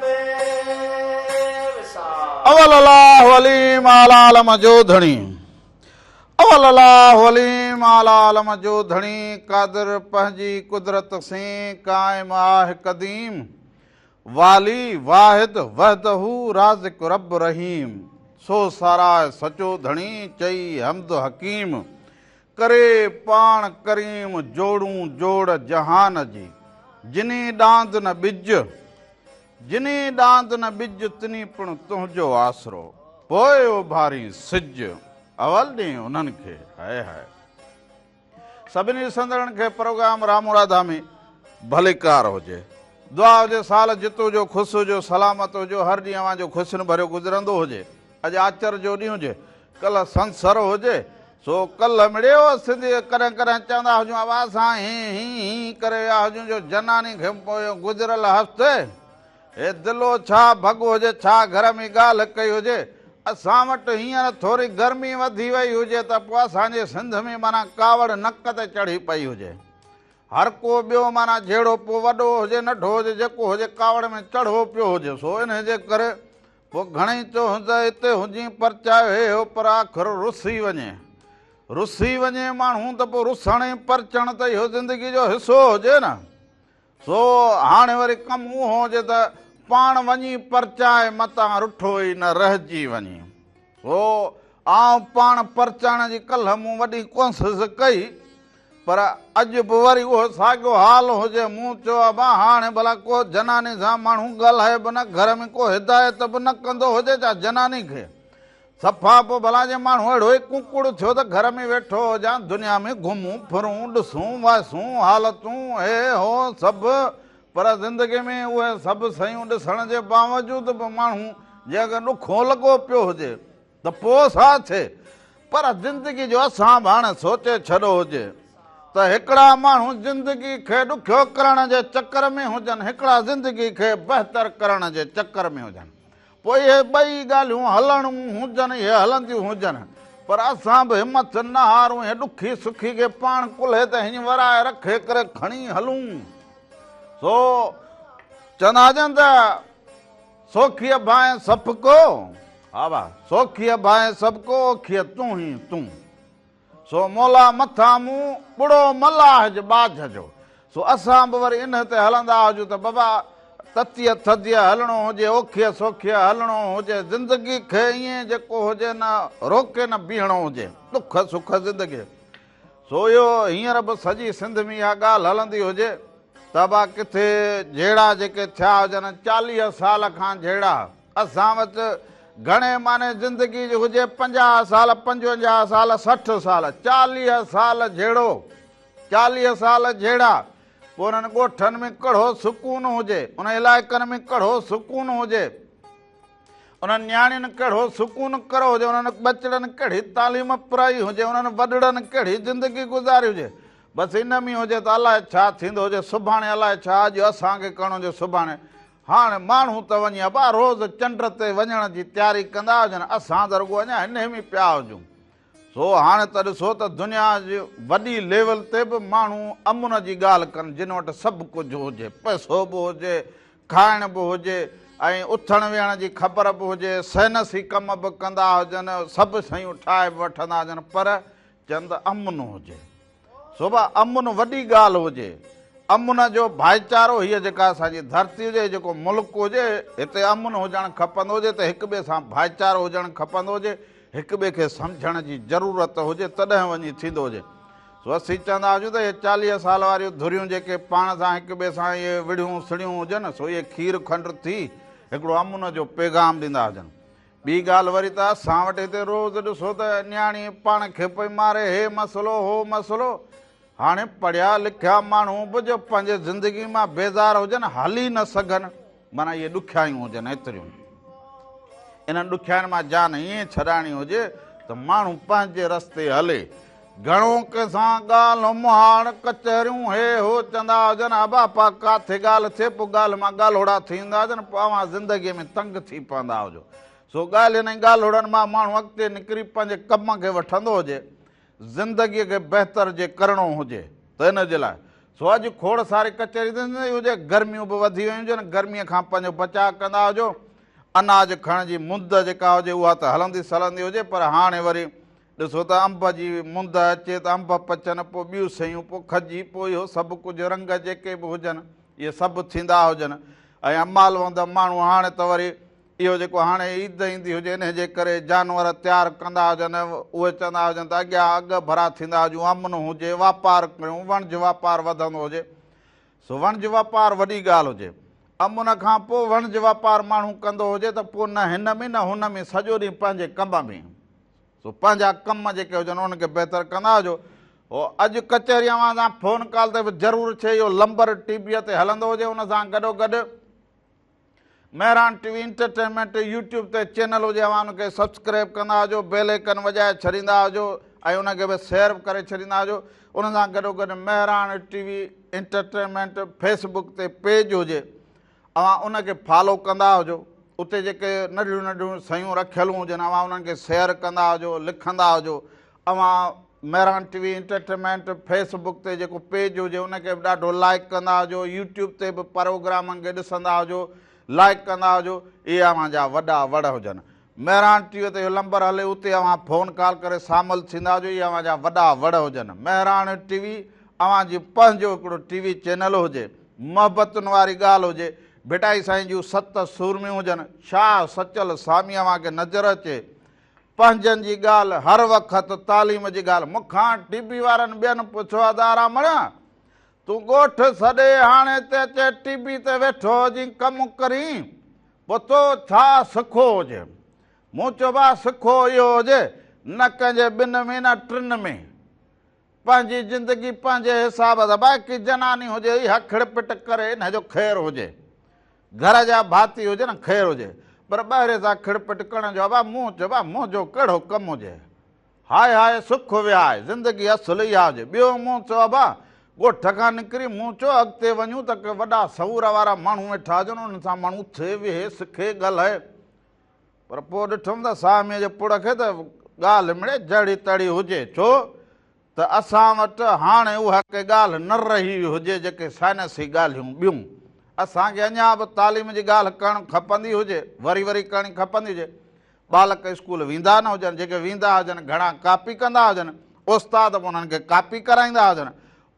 تي وصال. اول الله عليم اعليٰ عالم جو ڌڻي. اول الله عليم اعليٰ عالم جو ڌڻي قادر پنهنجي قدرت سين قائم آه قديم والي واحد وحده رازق رب رحيم سو ساراهه سچو ڌڻي چئي حمد حڪيم ڪري پاڻ ڪريم جوڙون جوڙ جهان جي، جني ڏاند نه ٻج، جني ڏاند نه ٻج تني پڻ تنهنجو آسرو، پوء اڀارين سج، اول ڏين انهن کي، هاء هاء. سڀني ڏسندڙن کي پروگرام رامو راڌا ۾ ڀليڪار هجي. دعا هجي سال جت هجو، خوش هجو، سلامت هجو، هر ڏينهن اوهان جو خوشين ڀريو گذرندو هجي. اڄ آچر جو ڏينهن هجي، ڪلهه سنسر هجي، سو ڪلهه مڙيو سنڌي ڪڏهن ڪڏهن چوندا هجون ابا اسان هين هين هين ڪري ويا هجون جو جناني کي گذريل هفتي هي دلو ڇا ڀڳو هجي ڇا گهر ۾ ڳالهه ڪئي هجي اسان وٽ هينئر ٿوري گرمي وڌي وئي هجي ته پوء اسان جي سنڌ ۾ معنيٰ ڪاوڙ نڪ تي چڙهي پئي هجي. هر ڪو ٻيو معنيٰ جهيڙو پوء وڏو هجي ننڍو هجي جيڪو هجي ڪاوڙ ۾ چڙهو پيو هجي سو انهي جي ڪري پوء گهڻئي چيو هوند اتي هجين پرچايو هي هو پر آخر رسي وڃي رسي وڃي ماڻهو ته پوء رسڻ ۽ پرچڻ ته اهو زندگي جو حصو هجي نه سو هاڻي وري ڪم اهو هجي ته پاڻ وڃي پرچائي متان رٺو ئي نه رهجي وڃي سو آئون پاڻ پرچائڻ جي ڪلهه مون وڏي ڪوشش ڪئي پر اڄ به وري اهو ساڳيو حال هجي. مون چيو، ابا هاڻي ڀلا ڪو جناني سان ماڻهو ڳالهائي به نه، گهر ۾ ڪو هدايت به نه ڪندو هجي ڇا جناني کي؟ صفا پوء ڀلا جي ماڻهو اهڙو ئي ڪڪڙ ٿيو ته گهر ۾ ويٺو هجان، دنيا ۾ گهمون ڦرون، ڏسون وائسون، حالتون هي هو سڀ، پر زندگي ۾ اهي سڀ شيون ڏسڻ جي باوجود به ماڻهو جي اگر ڏکو لڳو پيو هجي ته پوء ڇا ٿئي؟ پر زندگي جو اسان به هاڻي سوچي ڇڏيو هجي ته هڪڙا ماڻهو زندگي کي ڏکيو ڪرڻ جي چڪر ۾ هجن، هڪڙا زندگي کي بهتر ڪرڻ جي چڪر ۾ هجن. پوء اهي ٻئي ڳالهيون هلڻون هجن، اهي هلنديون هجن، پر اسان به همٿ نه هارون، اهي ڏکي سکي کي پاڻ ڪلهي تي هيئن ورائي رکي ڪري کڻي هلون. سو چوندا هجن ته. سوکيء ڀانء سڀ ڪو، ها ڀا، سوکيء ڀانء سڀ ڪو، اوکيء تون هين تون. سو مولا مٿان مون، ٻڙو ملاح جي ٻاجهه جو. سو اسان به وري انهيء تي هلندا هجون ته بابا تتيء ٿڌيء هلڻو هجي، اوکيء سوکيء هلڻو هجي، زندگي کي ائين جيڪو هجي نه روڪي نه بيهڻو هجي، ڏک سک زندگي. سو اهو هينئر به سڄي سنڌ ۾ اها ڳالهه هلندي هجي ته ابا ڪٿي جهيڙا جيڪي ٿيا هجن 40 سال کان جهيڙا اسان وٽ گهڻي معني زندگي جي هجي 50 سال 55 سال 60 سال 40 سال جهيڙو 40 سال جهيڙا پوء انهن ڳوٺن ۾ ڪهڙو سڪون هجي انهن علائقن ۾ ڪهڙو سڪون هجي. انهن نياڻين ڪهڙو سڪون ڪرو هجي، انهن ٻچڙن ڪهڙي تعليم پرائي هجي، انهن وڏڙن ڪهڙي زندگي گذاري هجي، بس ان ۾ هجي ته الائي ڇا ٿيندو هجي سڀاڻي، الائي ڇا اڄ اسان کي ڪرڻو هجي سڀاڻي. هاڻي ماڻهو ته وڃي ابا روز چنڊ تي وڃڻ جي تياري ڪندا هجن، اسان ته رڳو اڃا هن ۾ پيا هجون. سو هاڻي ته ڏسو ته دنيا جي وڏي ليول تي به ماڻهو امن جي ڳالهه ڪن جن وٽ سڀ ڪجهه هجي، پئسو به هجي، کائڻ به هجي ۽ اٿڻ ويهڻ جي خبر به هجي، سائنسي ڪم به ڪندا هجن، سڀ شيون ٺاهي به وٺندا هجن پر چند امن هجي. سو به امن وڏي ڳالهه هجي. امن جو ڀائيچارو هيء جيڪا اسان جي ڌرتي هجي، هي جيڪو ملڪ هجي، هتي امن هجڻ کپندو هجي ته هڪ ٻئي سان ڀائيچارو هجڻ کپندو هجي، هڪ ٻئي کي سمجهڻ جي ضرورت هجي تڏهن وڃي ٿيندو هجي. سو اسين چوندا هجون ته اهي 40 سال واريون ڌريون جيڪي پاڻ سان هڪ ٻئي سان اهي وڙهيون سڙيون هجن سو اهي کير کنڊ ٿي هڪڙو امن جو پيغام ڏيندا هجن. ٻي ڳالهه وري ته اسان وٽ هتي روز ڏسو ته نياڻي پاڻ کي پئي ماري هي مسئلو هو مسئلو. هاڻي پڙهيا لکيا ماڻهو به جو پنهنجي زندگي مان بيزار هجن هلي نه سگهن معنيٰ اهي ڏکيائيون هجن ايتريون. انهن ڏکيائين مان جان ائين ڇڏائڻي هجي ته ماڻهو پنهنجي رستي هلي. گهڻو ڪنهن سان ڳالهه مهاڙ ڪچهريون هي هو چوندا هجن ابا پا ڪاٿي ڳالهه ٿئي پوء ڳالهه مان ڳالهوڙا ٿيندا هجن پوء اوهان زندگيء ۾ تنگ ٿي پوندا هجو. سو ڳالهين ۽ ڳالهوڙن مان ماڻهو اڳتي نڪري پنهنجي ڪم کي وٺندو هجي. زندگيء کي بهتر جي ڪرڻو هجي ته ان جي لاء. سو اڄ کوڙ ساري ڪچهري ٿيندي هجي، گرميون به وڌي ويون هجن، گرميء کان پنهنجو بچاء ڪندا هجو، اناج کڻڻ جي مند جيڪا هجي اها ته هلندي سلندي هجي پر هاڻي وري ڏسو ته انب جي مند اچي ته انب پچن، پوء ٻيون شيون، پوء کجي، پوء اهو سڀ ڪجهه رنگ جيڪي به هجن اهي سڀ ٿيندا هجن ۽ مالوند ماڻهو هاڻي ته وري اهو جيڪو هاڻي عيد ايندي هجي انهي جي ڪري جانور تيار ڪندا هجن، اهي چوندا هجن ته اڳيان اڳ ڀرا ٿيندا هجون، امن هجي، واپار ڪريون، وڻج واپار وڌندو هجي. سو وڻج واپار وڏي ڳالهه هجي. امن کان پوء وڻج واپار ماڻهو ڪندو هجي ته پوء نه هن ۾ نه هن ۾ سڄو ڏينهن پنهنجي ڪم ۾. سو پنهنجا ڪم جيڪي هجن انهن کي بهتر ڪندا هجو. هو اڄ ڪچهري اوهان سان فون ڪال تي به ضرور ڇي اهو لمبر ٽي ويء تي هلندو هجي ان سان گڏوگڏ Mehran T V entertainment YouTube تي چينل هجي اوهان ان کي سبسڪرائب ڪندا هجو بيل آئيڪن وڄائي ڇڏيندا هجو ۽ ان کي به شيئر به ڪري ڇڏيندا هجو ان سان گڏو گڏ Mehran T V entertainment Facebook تي پيج هجي اوهان ان کي فالو ڪندا هجو اتي جيڪي ننڍڙيون ننڍڙيون شيون رکيل هجن اوهان انهن کي شيئر ڪندا هجو لکندا هجو اوهان Mehran T V entertainment Facebook تي جيڪو پيج هجي ان کي به ڏاڍو لائيڪ ڪندا هجو يوٽيوب تي به پروگرامن کي ڏسندا هجو لائيڪ ڪندا هجو اهي اوهان جا وڏا وڙ هجن مهراڻ ٽي وي تي اهو لمبر هلي اتي اوهان فون ڪال ڪري شامل ٿيندا هجو اهي اوهان جا وڏا وڙ هجن مهراڻ ٽي وي اوهان جي پنهنجو هڪڙو ٽي وي چينل هجي محبتن واري ڳالهه هجي ڀٽائي سائين جون ست سورميون هجن شاهه سچل سامي اوهان کي نظر اچي پنهنجن جي ڳالهه هر وقت تعليم جي ڳالهه مون کان ٽي بي وارن ٻين پڇيو ادا رامڻ تون ڳوٺ سڏي هاڻي هتي اچي ٽي بي تي ويٺو هجين ڪم ڪرين پوء تو ڇا سکو هجي مون چيو ڀاء سکو اهو هجي نه ڪنهن جي ٻن ۾ نه ٽن ۾ پنهنجي زندگي پنهنجي حساب سان باقي جناني هجي اها کڙپٽ ڪري ان جو خير هجي گهر جا ڀاتي هجن خير هجي پر ٻاهري سان کڙپٽ ڪرڻ جو ابا مون چيو ڀا منهنجو ڪهڙو ڪم هجي هاء هاء سک ويا آهي زندگي اصل اها هجي ٻيو مون چيو ابا ڳوٺ کان نڪري مون چيو اڳتي وڃون ته ڪي وڏا شعور وارا ماڻهو ويٺا هجن انهن سان ماڻهو اٿي ويهي سکي ڳالهائي پر پوء ڏٺم ته ساميء جي پڙ کي ته ڳالهه مڙئي جهڙي تهڙي هجي، ڇو ته اسان وٽ هاڻي اها ڪي ڳالهه نه رهي هجي جيڪي سائنسي ڳالهيون ٻيون اسان کي اڃا به تعليم جي ڳالهه ڪرڻ کپندي هجي، وري وري ڪرڻي کپندي هجي. ٻالڪ اسڪول ويندا نه هجن، جيڪي ويندا هجن گهڻا ڪاپي ڪندا هجن، استاد به انهن کي ڪاپي ڪرائيندا هجن،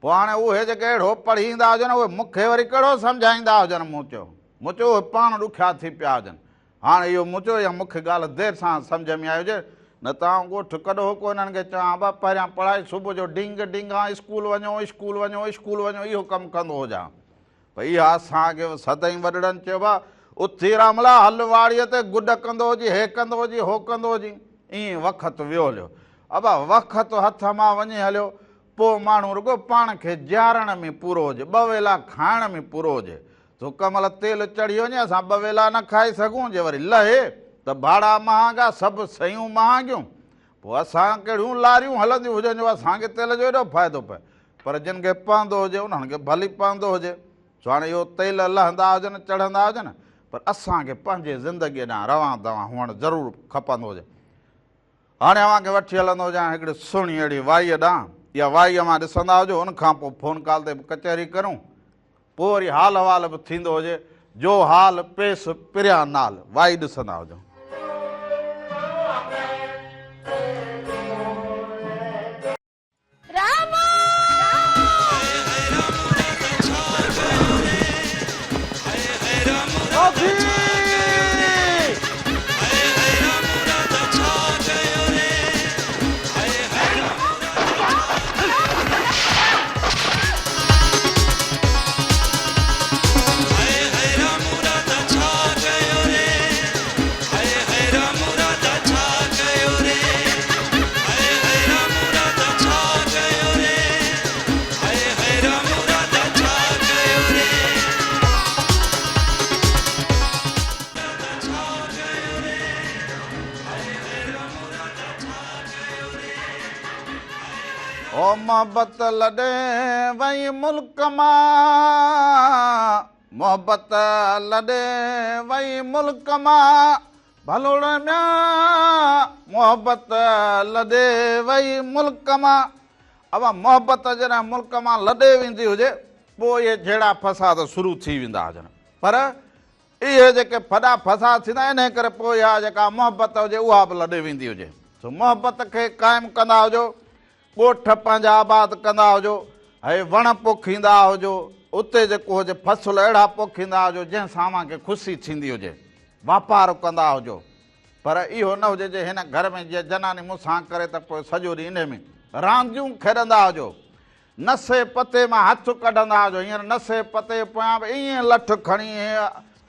پوء هاڻي اهي جيڪي اهڙو پڙهي ايندا هجن اهي مون کي وري ڪهڙو سمجهائيندا هجن، مون چيو مون چيو اهي پاڻ ڏکيا ٿي پيا هجن. هاڻ اهو مون چيو يا مون کي ڳالهه دير سان سمجهه ۾ آئي هجي، نه ته آئون ڳوٺ ڪڏهوڪو انهن کي چوان ها، پهريان پڙهائي صبح جو ڊينگ ڊينگان اسڪول وڃو، اسڪول وڃو، اسڪول وڃو اهو ڪم ڪندو هجان. ڀئي اها اسان کي سدائين وڏڙن چيو ها، اٿي راملا هل واڙيء تي گڏ ڪندو هجين، هي ڪندو هجين، هو ڪندو هجين. ائين وقت ويو هليو. ابا وقت هٿ مان وڃي هليو، پوء ماڻهو رڳو پاڻ کي جيارڻ ۾ پورو هجي، ٻه ويلا کائڻ ۾ پورو هجي. سو ڪنهن مهل تيل چڙهي وڃي اسان ٻه ويلا نه کائي سگهون جي وري لهي ته ڀاڙا مهانگا سڀ شيون مهانگيون پوء اسان ڪهڙيون لاريون هلنديون هجن جو اسان کي تيل جو ايڏو فائدو پئي پر جن کي پوندو هجي انهن کي ڀلي پوندو هجي سو هاڻي اهو تيل لهندا هجن چڙهندا هجن پر اسان کي پنهنجي زندگيء ڏانهن روان دوان هئڻ ضرور کپندو هجي. هاڻي اوهان کي وٺي هلندو هجان هڪڙي سهڻي اهڙي وائيء ڏانهن اها وائي اوهان ڏسندا هجو ان کان پوء فون ڪال تي به ڪچهري ڪريون پوء وري حال احوال به ٿيندو هجي، جو حال پيس پريان نال، وائي ڏسندا هجو. او محبت لڏي وئي ملڪ مان محبت لڏي وئي ملڪ مان ڀلوڙ ميان محبت لڏي وئي ملڪ مان. اها محبت جڏهن ملڪ مان لڏي ويندي هجي پوء اهي جهيڙا فساد شروع ٿي ويندا هجن. پر اهي جيڪي ڦڏا فساد ٿيندا انهي ڪري پوء اها جيڪا محبت هجي اها به لڏي ويندي هجي. سو محبت کي قائم ڪندا هجو، ڳوٺ پنهنجا آباد ڪندا هجو، هي وڻ پوکيندا هجو، اتي جيڪو هجي فصل اهڙا پوکيندا هجو جنهن سان اوهان کي خوشي ٿيندي هجي، واپار ڪندا هجو. پر اهو نه هجي جي هن گهر ۾ جيئن جناني مون سان ڪري ته پوء سڄو ڏينهن انهي ۾ رانديون کيڏندا هجو. نسي پتي مان هٿ ڪڍندا هجو. هينئر نسي پتي پويان به ائين لٺ کڻي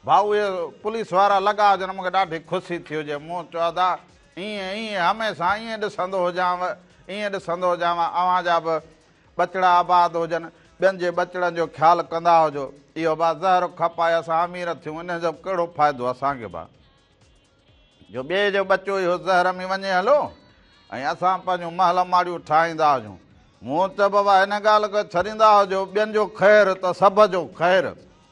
ڀائو اهي پوليس وارا لڳا هجن مون کي ڏاڍي خوشي ٿي هجي. مون چيو ادا ائين ائين هميشه ائين ڏسندو هجانء ائين ڏسندو هجانء اوهان جا به ٻچڙا آباد هجن ٻين جي ٻچڙن جو خيال ڪندا هجو. اهو ڀا زهر کپائي اسان امير ٿيون انهي جو ڪهڙو فائدو اسان کي ڀا. جو ٻئي جو ٻچو اهو زهر ۾ وڃي هليو ۽ اسان پنهنجون محل ماڙيون ٺاهيندا هجون. مون چيو بابا هن ڳالهه کي ڇڏيندا هجو، ٻين جو خير ته سڀ جو خير.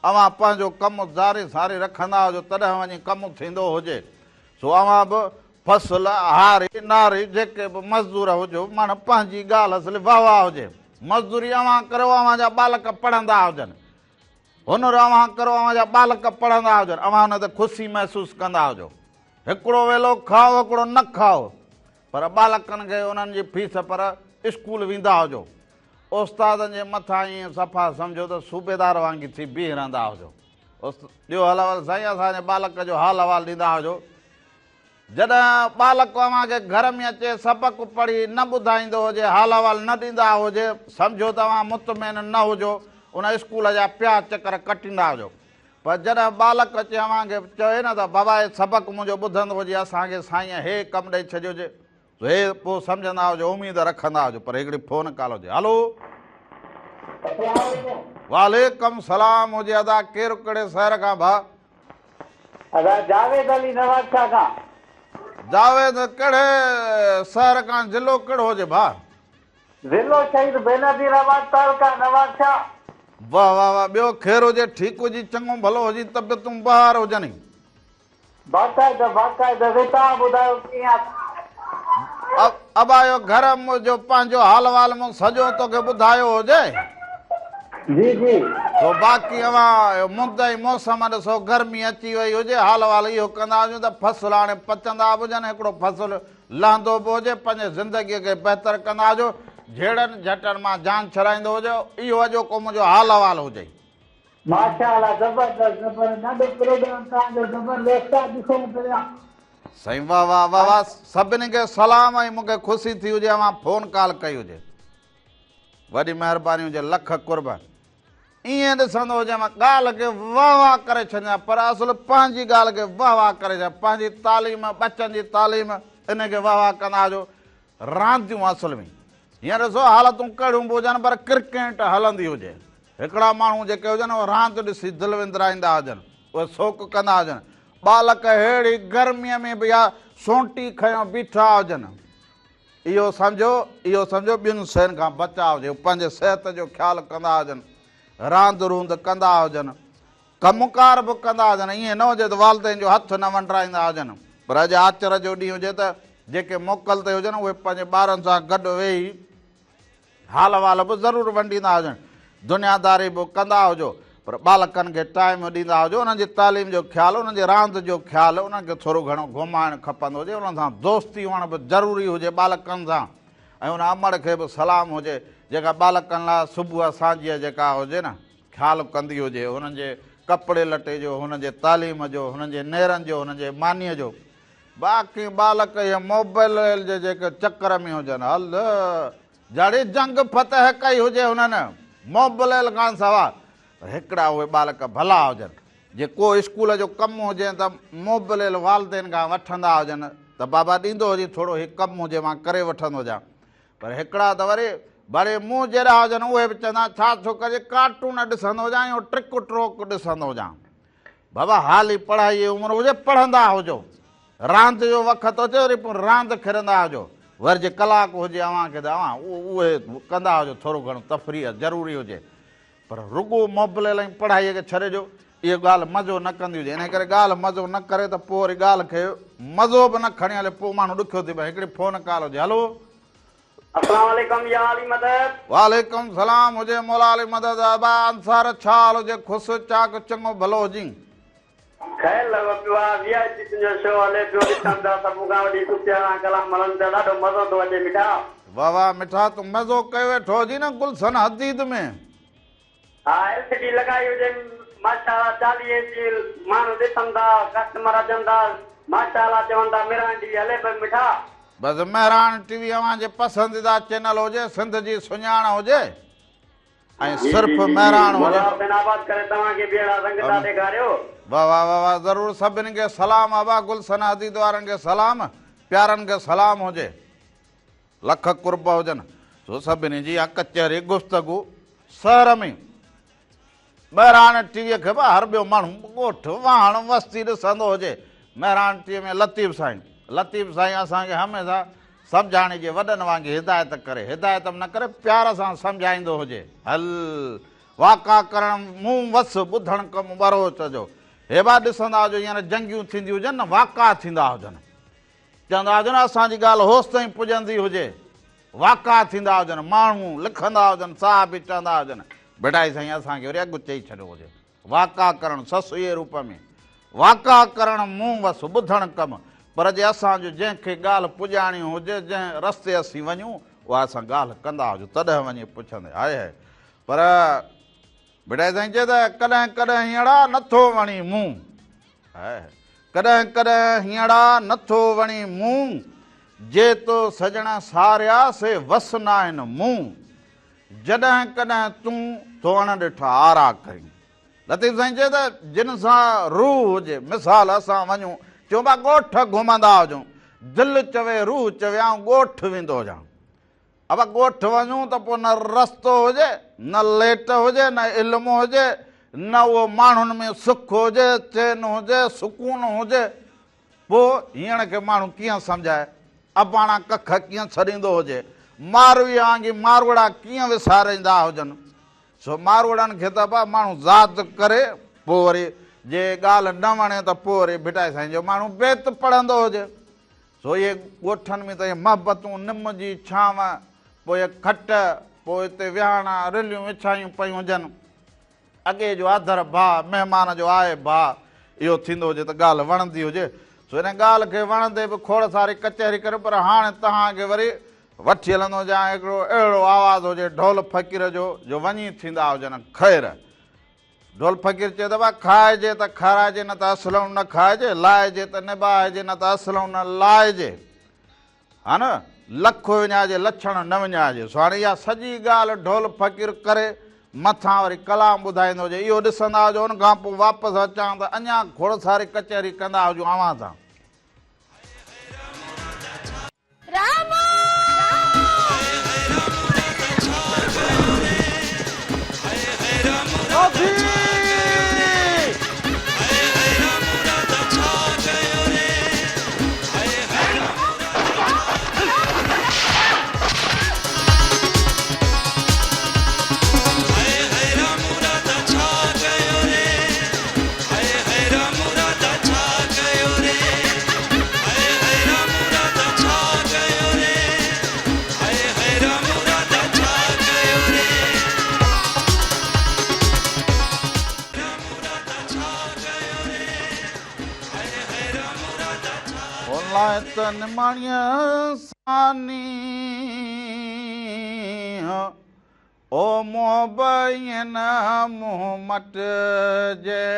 اوهان پنهنجو ڪم جاري ساري رکندا هجو تڏهن وڃي ڪم ٿيندو هجي. سو اوهان به فصل، هاري، ناري جيڪي به مزدور هجو مڻ پنهنجي ڳالهه اصل واه واه هجي. مزدوري اوهان ڪريو اوهان جا ٻالڪ پڙهندا هجن. هنر اوهان ڪرو اوهان جا ٻالڪ پڙهندا هجن اوهان ان تي خوشي محسوس ڪندا هجو. هڪڙو ويلو کائو هڪڙو نه کائو پر ٻالڪن کي انهن جي فيس پر اسڪول ويندا هجو. استادن جي مٿان ائين صفا سمجهو ته صوبيدار وانگي ٿي بيهي رهندا هجو. ڏيو حال احوال سائين اسان جي ٻالڪ جو حال احوال ڏيندا هجو. جڏهن ٻالڪ اوهان کي گهر ۾ اچي سبق پڙهي نه ٻڌائيندو هجي، حال احوال نه ڏيندا هجي، سمجهو ته اوهان مطمئن نه هجو، ان اسڪول جا پيا چڪر ڪٽيندا هجو. پر جڏهن ٻالڪ اچي اوهان کي چوي نه ته بابا هي سبق منهنجو ٻڌندو هجي، اسان کي سائينء هي ڪم ڏئي ڇڏيو هجي، ته هي پوء سمجهندا هجو، اميد رکندا هجو. پر هڪڙي فون ڪال هجي. هلو. وعليڪم سلام هجي ادا، ڪير ڪهڙي شهر کان ڀاء؟ ادا جاويد علي نواب شاھ کان. جاويد ڪهڙي شهر کان ضلعو ڪهڙو هجي ڀاء. ضلعو شهيد بينظير آباد تعلقه نواب شاھ. واه واه واه ٻيو خير هجي ٺيڪ هجي چڱو ڀلو هجي طبيعتون بهار هجن. باقاعده باقاعده سائين توهان ٻڌايو ڪيئن آ. ابا اهو گهر جو پنهنجو حال وال مون سڄو توکي ٻڌايو هجي. جي جي. سو باقي اوهان اهو مند ۽ موسم ڏسو گرمي اچي وئي هجي حال وال اهو ڪندا هجون ته فصل هاڻي پچندا به هجن هڪڙو فصل لهندو به هجي پنهنجي زندگي کي بهتر ڪندا هجو جهيڙن جهٽن مان جان ڇڏائيندو هجو اهو اڄوڪو منهنجو حال احوال هجي. ماشاء الله زبردست زبردست ڏاڍو پروگرام توهان جو زبردست آ ڏسون پيا. سائين واه واه واه واه سڀني کي سلام ۽ مونکي خوشي ٿي هجي اوهان فون ڪال ڪئي هجي وڏي مهرباني هجي لک قرب ائين ڏسندو هجي مان ڳالهه کي واه واه ڪري ڇڏيان پر اصل پنهنجي ڳالهه کي واه واه ڪري ڇڏيان پنهنجي تعليم ٻچن جي تعليم ان کي واه واه ڪندا هجو رانديون اصل ۾ هينئر ڏسو حالتون ڪهڙيون به هجن پر ڪرڪيٽ هلندي هجي. هڪڙا ماڻهو جيڪي هجن اهي راند ڏسي دل وندرائيندا هجن، اهي شوق ڪندا هجن. ٻالڪ ههڙي گرميء ۾ به اها سونٽي کنيو بيٺا هجن. اهو سمجهو، اهو سمجهو ٻين شين کان بچاء هجي. هو پنهنجي صحت جو خيال ڪندا هجن، راند روند ڪندا هجن. ڪم ڪار به ڪندا هجن، ائين نه هجي ته والدين جو هٿ نه ونڊرائيندا هجن، پر اڄ آچر جو ڏينهن هجي ته جيڪي موڪل تي هجن اهي پنهنجي ٻارن سان گڏ ويهي حال احوال به ضرور ونڊيندا هجن، دنياداري به ڪندا هجو، پر ٻالڪن کي ٽائيم ڏيندا هجو، انهن جي تعليم جو خيال، انهن جي راند جو خيال، انهن کي ٿورو گهڻو گهمائڻ کپندو هجي، انهن سان دوستي هئڻ به ضروري هجي ٻالڪن سان ۽ ان امڙ کي به سلام هجي جيڪا ٻالڪن لاء صبح سانجهيء جيڪا هجي نه. خيال ڪندي هجي، هنن جي ڪپڙي لٽي جو، هنن جي تعليم جو، هنن جي نيرن جو، هنن جي مانيء جو. باقي ٻالڪ اهي موبائل جي جيڪي چڪر ۾ هجن، هل جھڙي جنگ فتح ڪئي هجي هنن موبائل کان سوا. پر هڪڙا اهي ٻالڪ ڀلا هجن، جي ڪو اسڪول جو ڪم هجي ته موبائل والدين کان وٺندا هجن ته بابا ڏيندو هجي ٿورو هي ڪم هجي مان ڪري وٺندو هجان. پر هڪڙا ته وري ڀلي مون جهڙا هجن اهي به چوندا ڇا ٿو ڪجي ڪارٽون ڏسندو هجان يا ٽرڪ ٽروڪ ڏسندو هجان. بابا حالي پڙهائي جي عمر هجي پڙهندا هجو. راند جو وقت اچي وري پوء راند کيڏندا هجو. وري جي ڪلاڪ هجي اوهان کي ته اوهان اهي ڪندا هجو ٿورو گهڻو تفريح ضروري هجي. پر رڳو موبليل ۽ پڙهائيء کي ڇڏي ڏيو، اها ڳالهه مزو نه ڪندي هجي. انهيء ڪري ڳالهه مزو نه ڪري ته پوء وري ڳالهه کي مزو به نه کڻي هلي، پوء ماڻهو ڏکيو ٿي پوي. هڪڙي فون ڪال هجي، هلو. اسلام عليڪم يا علي مدد. وعليڪم سلام هجي مولا علي مدد ابا انصار ڇا حال هجي خوش چاڪ چڱو ڀلو هجين. خير لڳو پيو آ وي آء پي تنهنجو شو هلي پيو ڏسڻ پيا سڀ کان وڏي صوفياڻا ڪلام هلن پيا ڏاڍو مزو ٿو اچي مٺا. واه واه مٺا تون مزو ڪيو ويٺو هجين نه گلشن حديد ۾. ها ايل سي ڊي لڳائي هجي ماشاءالله 40 انچي ماڻهو ڏسن ٿا ڪسٽمر اچن ٿا ماشاءالله چون ٿا مهراڻ ٽي وي هلي پئي مٺا. بس مهراڻ ٽي وي اوهان جي پسنديده چينل هجي سنڌ جي سڃاڻ هجي ۽ جي جي صرف جي جي مهراڻ هجي. مولا حسين آباد ڪري توهان کي به اهڙا رنگ ٿا ڏيکاريو. واه واه واه واه ضرور سڀني کي سلام ابا گلشن حديد وارن کي سلام پيارن کي سلام هجي. لک قرب هجن سو سڀني جي اها ڪچهري گفتگو شهر ۾ مهراڻ ٽي ويء کي به هر ٻيو ماڻهو ڳوٺ واهڻ وستي ڏسندو هجي. مهراڻ ٽي ويء ۾ لطيف سائين لطيف سائين اسان کي هميشه سمجهاڻي جي وڏن وانگي هدايت ڪري هدايت به نه ڪري پيار سان سمجهائيندو هجي. هل واڪا ڪرڻ مون وس ٻڌڻ ڪم ٻروچ جو. هي به ڏسندا هجو هينئر جنگيون ٿينديون هجن نه واڪا ٿيندا هجن. چوندا هجن اسان جي ڳالهه هوستائين پڄندي هجي، واڪا ٿيندا هجن، ماڻهو لکندا هجن، صحافي چوندا هجن، ڀٽائي سائين اسان کي وري اڳ چئي ڇڏيو هجي، واڪا ڪرڻ سسئيء روپ ۾، واڪا ڪرڻ مون وس، ٻڌڻ ڪم، پر جي اسان جو جنهن کي ڳالهه پڄاڻي هجي، جنهن رستي اسين وڃون، اها اسان ڳالهه ڪندا هجون، تڏهن وڃي پڇندي، هاء هاء، پر ڀٽائي سائين چئي ته ڪڏهن ڪڏهن هينئڙا نٿو وڻي مون. هاء ڪڏهن ڪڏهن هينئڙا نٿو وڻي مون، جي تو سڄڻ ساريا سي وس ناهن مون، جڏهن ڪڏهن تون ٿو اڻ ڏٺا آرا ڪرين. لطيف سائين چئي ته جن سان روح هجي، مثال اسان وڃون چئون پيا ڳوٺ گهمندا هجون، دل چوي روح چوي آئون ڳوٺ ويندو هجان. ابا ڳوٺ وڃون ته پوء نه رستو هجي، نه ليٽ هجي، نه علم هجي، نه اهو ماڻهن ۾ سک هجي، چين هجي، سڪون هجي. پوء هينئڙ کي ماڻهو ڪيئن سمجهائي؟ اباڻا ڪک ڪيئن ڇڏيندو هجي؟ مارويء وانگي ماروئڙا ڪيئن وساريندا هجن؟ سو ماروئڙن کي ته ابا ماڻهو ذات ڪري، پوء وري جي ڳالهه نه وڻي ته پوء وري ڀٽائي سائين جو ماڻهو بيت پڙهندو هجي. سو اهي ڳوٺن ۾ ته اهي محبتون، نم جي ڇانو، پوء اهي کٽ، پوء اتي ويهاڻا، رليون وڇايون پيون هجن. اڳي جو آڌر ڀاء، مهمان جو آء ڀاء، اهو ٿيندو هجي ته ڳالهه وڻندي هجي. سو ان ڳالهه کي وڻندي به کوڙ ساري ڪچهري ڪريون، پر هاڻي توهان کي وري وٺي هلندو هجان، هڪڙو اهڙو آواز هجي ڍول فقير جو، جو وڃي ٿيندا هجن خير. ڍول فقير چيو ته ڀاء کائجي ته کارائجي نه ته اصلئون نه کائجي، لائجي ته نباهجي نه ته اصلئون نه لائجي. ها نه لک وڃائجي لڇڻ نه وڃائجي. سو هاڻي اها سڄي ڳالهه ڍول فقير ڪري مٿان وري ڪلام ٻڌائيندو هجي. اهو ڏسندا هجو ان کان پوء واپس اچان ته اڃا کوڙ ساري ڪچهري ڪندا هجون اوهان سان. لاء ته نماڻيء سان نينهن، او محب ائين نه منهن مٽجي.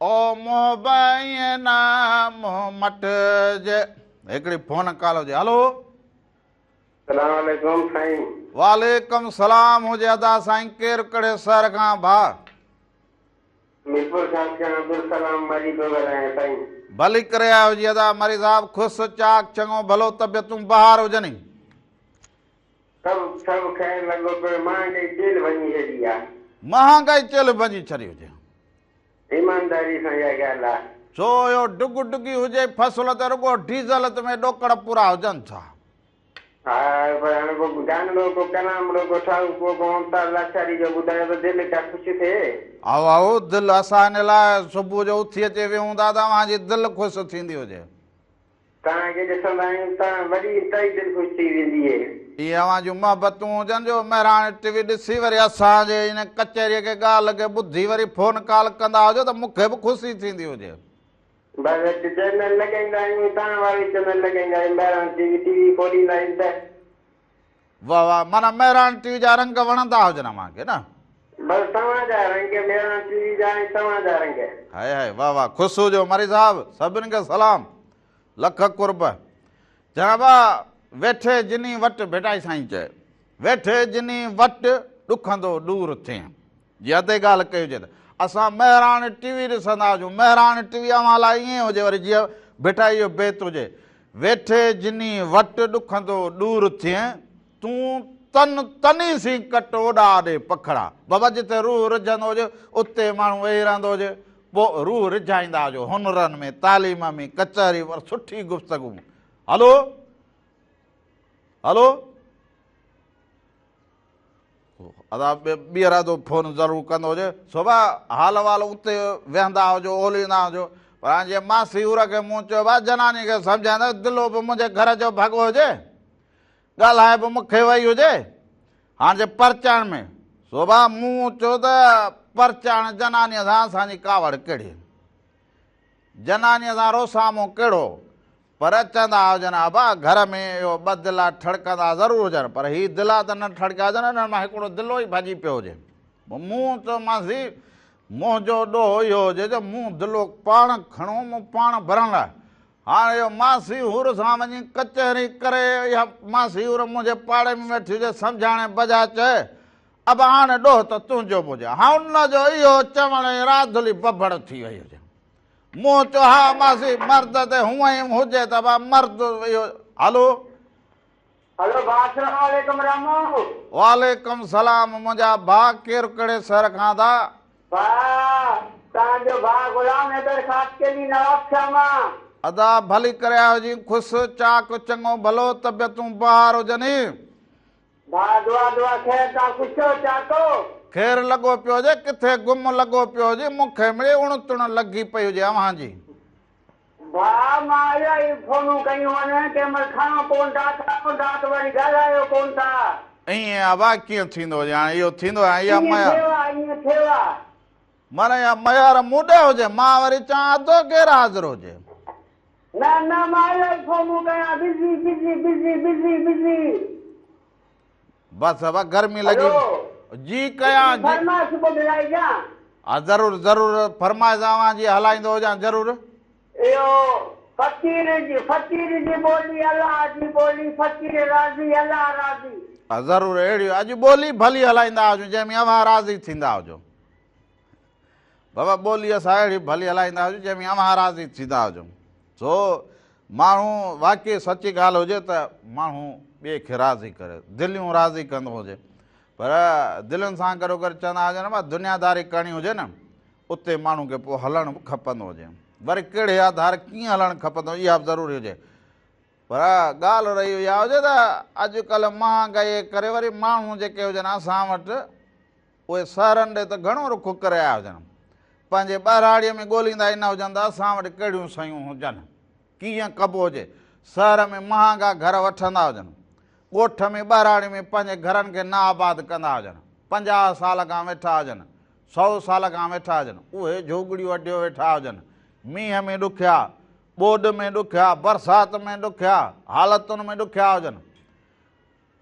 او محب ائين نه منهن مٽجي. هڪڙي فون ڪال هجي هلو. سلام عليڪم سائين. وعليڪم سلام هجي ادا سائين ڪير ڪهڙي شهر کان ڀاء. ميرپور خاص کان عبدالسلام مري پيو ڳالهايان سائين. ڀلي ڪري آيو جي ادا مري صاحب خوش چاڪ چڱو ڀلو طبيعتون بهار هجنئي. سڀ سڀ خير لڳو پيو مهانگائي چيلهه ڀڃي ڇڏي آ. مهانگائي چيلهه ڀڃي ڇڏي هجي. ايمانداري سان اها ڳالهه آ. ڇو اهو ڊگ ڊگي هجي فصل ته رڳو ڊيزل ۾ ڏوڪڙ پورا هجن ٿا. ها پر هاڻي ڪو گانڙو ڪو ڪلامڙو ڪو ٺاهوڪو ڪو ممتاز لاشاري جو ٻڌايو ته دل ڪا خوش ٿئي. آئو آئو دل اسان ان لاء صبح جو اٿي اچي ويهون ٿا ته اوهان جي دل خوش ٿيندي هجي. توهان کي ڏسندا آهيون ته وڏي انتهائي دل خوش ٿي ويندي اهي. اهي اوهان جون محبتون هجن جو مهراڻ ٽي وي ڏسي وري اسان جي ان ڪچهريء کي ڳالهه کي ٻڌي وري فون ڪال ڪندا هجو ته مون کي به خوشي ٿيندي هجي. بس هڪ چينل لڳائيندا آهيون توهان وارو ئي چينل لڳائيندا آهيون مهراڻ ٽي وي ٽي وي کوليندا آهيون ته. واه واه معنيٰ مهراڻ ٽي وي جا رنگ وڻندا هجن اوهان کي نه. بس توهان جا رنگ مهراڻ ٽي وي جا ۽ توهان جا رنگ. هائي هائي واه واه خوش هجو مري صاحب سڀني کي سلام لک قرب جناب ويٺي جني وٽ ڀٽائي سائين چئي ويٺي جني وٽ ڏکندو ڏور ٿئين جي ادي ڳالهه ڪئي هجي ته اسان مهراڻ ٽي وي ڏسندا هجون مهراڻ ٽي وي اوهان لاء ائين هجي وري جيئن ڀٽائي جو بيت هجي ويٺي جني وٽ ڏکندو ڏور ٿئين تون تن تني سين ڪٽ اوڏا ڏي پکڙا. بابا جتي روح رجهندو هجي اتي ماڻهو ويهي رهندو هجي پوء روح رجهائيندا هجو هنرن ۾ تعليم ۾ ڪچهري پر سٺي گفتگو ۾. هلو هلو ادا ٻيهر ادو فون ضرور ڪندو هجي سو با حال احوال اتي ويهندا هجو اوليندا هجو پر هاڻي جيئن ماسي حور کي مون چيو با جناني کي سمجهائيندا دلو به منهنجي گهر جو ڀڳو هجي ڳالهائي به مون کي وئي هجي، هاڻ جي پرچائڻ ۾، سو ڀاء مون چيو ته پرچائڻ جنانيء سان اسان جي ڪاوڙ ڪهڙي؟ جنانيء سان روسامو ڪهڙو؟ پر چوندا هجن ابا گهر ۾ اهو ٻه دلا ٺڙڪندا ضرور هجن، پر هي دلا ته نه ٺڙڪيا هجن، انهن مان هڪڙو دلو ئي ڀڄي پيو هجي. مون چيومانس منهنجو ڏوهه اهو هجي جو مون دلو پاڻ کڻو، مون پاڻ ڀرڻ لاء هاڻ اهو ماسي حور سان وڃي ڪچهري ڪري، اها ماسي حور منهنجي پاڙي ۾ ويٺي هجي، سمجهاڻي بجاء چئي، ابا هاڻ ڏوهه ته تنهنجو به هجي. هن جو اهو چوڻ ئي راڌلي ببڙ ٿي وئي هجي. مون چيو، ها ماسي، مرد تي هونئن ئي هجي ته ابا مرد اهو. هلو. هلو ڀاء السلام عليڪم رامو. وعليڪم سلام منهنجا ڀاء ڪير ڪهڙي شهر کان ٿا. ڀاء توهان جو ڀاء غلام حيدر خاصخيلي نوابشاهه مان. ادا ڀلي ڪري آيو هجين خوش چاڪ چڱو ڀلو طبيعتون بهار هجني. ڀاء دعا دعا خير توهان خوش هو چاڪ هو. خير لڳو پيو هجي ڪٿي گم لڳو پيو هجي مون کي مڙئي اڻ تڻ لڳي پئي هجي اوهان جي. ڀاء مان الاهي فونون ڪيون آهن ڪنهن مهل کڻو ڪون ٿا کڻو ٿا ته وري ڳالهايو ڪون ٿا. ائين ابا ڪيئن ٿيندو هجي هاڻي اهو ٿيندو هاڻي اها ائين ميار. ٿيو آ ائين ٿيو آ. معنيٰ اها ميار مون ڏي هجي مان وري چوان اڌو غير حاضر هجي. نه نه مان الاهي فونون ڪيان بزي بزي بزي بزي بزي. بس ابا گرمي لڳي هلو. جي ڪيان جي. فرمائش ٻڌرائجان. ها ضرور ضرور فرمائش اوهان جي هلائيندو هجان ضرور. اهو فقير جي فقير جي ٻولي الله جي ٻولي فقير راضي الله راضي. ها ضرور اهڙي اڄ ٻولي ڀلي هلائيندا هجون جنهن ۾ اوهان راضي ٿيندا هجو. بابا ٻولي اسان اهڙي ڀلي هلائيندا هجون جنهن ۾ اوهان راضي ٿيندا هجو. سو ماڻهو واقعي سچي ڳالهه هجي ته ماڻهو ٻئي کي راضي ڪري دليون راضي ڪندو هجي پر دلين سان گڏو گڏ چوندا هجن نه دنياداري ڪرڻي هجي نه اتي ماڻهو کي پوء هلڻ به کپندو هجي وري ڪهڙي آڌار ڪيئن هلڻ کپندو اها به ضروري هجي پر ڳالهه رهي اها هجي ته اڄڪلهه مهانگائي ڪري وري ماڻهو جيڪي هجن اسان وٽ اهي شهرن ڏي ته گهڻو رخ ڪري آيا هجن. پنهنجي ٻهراڙيء ۾ ڳوليندا ئي نه هجن ته اسان وٽ ڪهڙيون شيون هجن، ڪيئن ڪبو هجي. شهر ۾ مهانگا گهر وٺندا هجن. ڳوٺ ۾ ٻهراڙيء ۾ پنهنجي گهرن کي نه آباد ڪندا هجن. 50 سال کان ويٺا هجن، سئو سال کان ويٺا هجن، اهي جهوڳڙيون اڍيو ويٺا هجن. مينهن ۾ ڏکيا، ٻوڏ ۾ ڏکيا، برسات ۾ ڏکيا، حالتن ۾ ڏکيا هجن.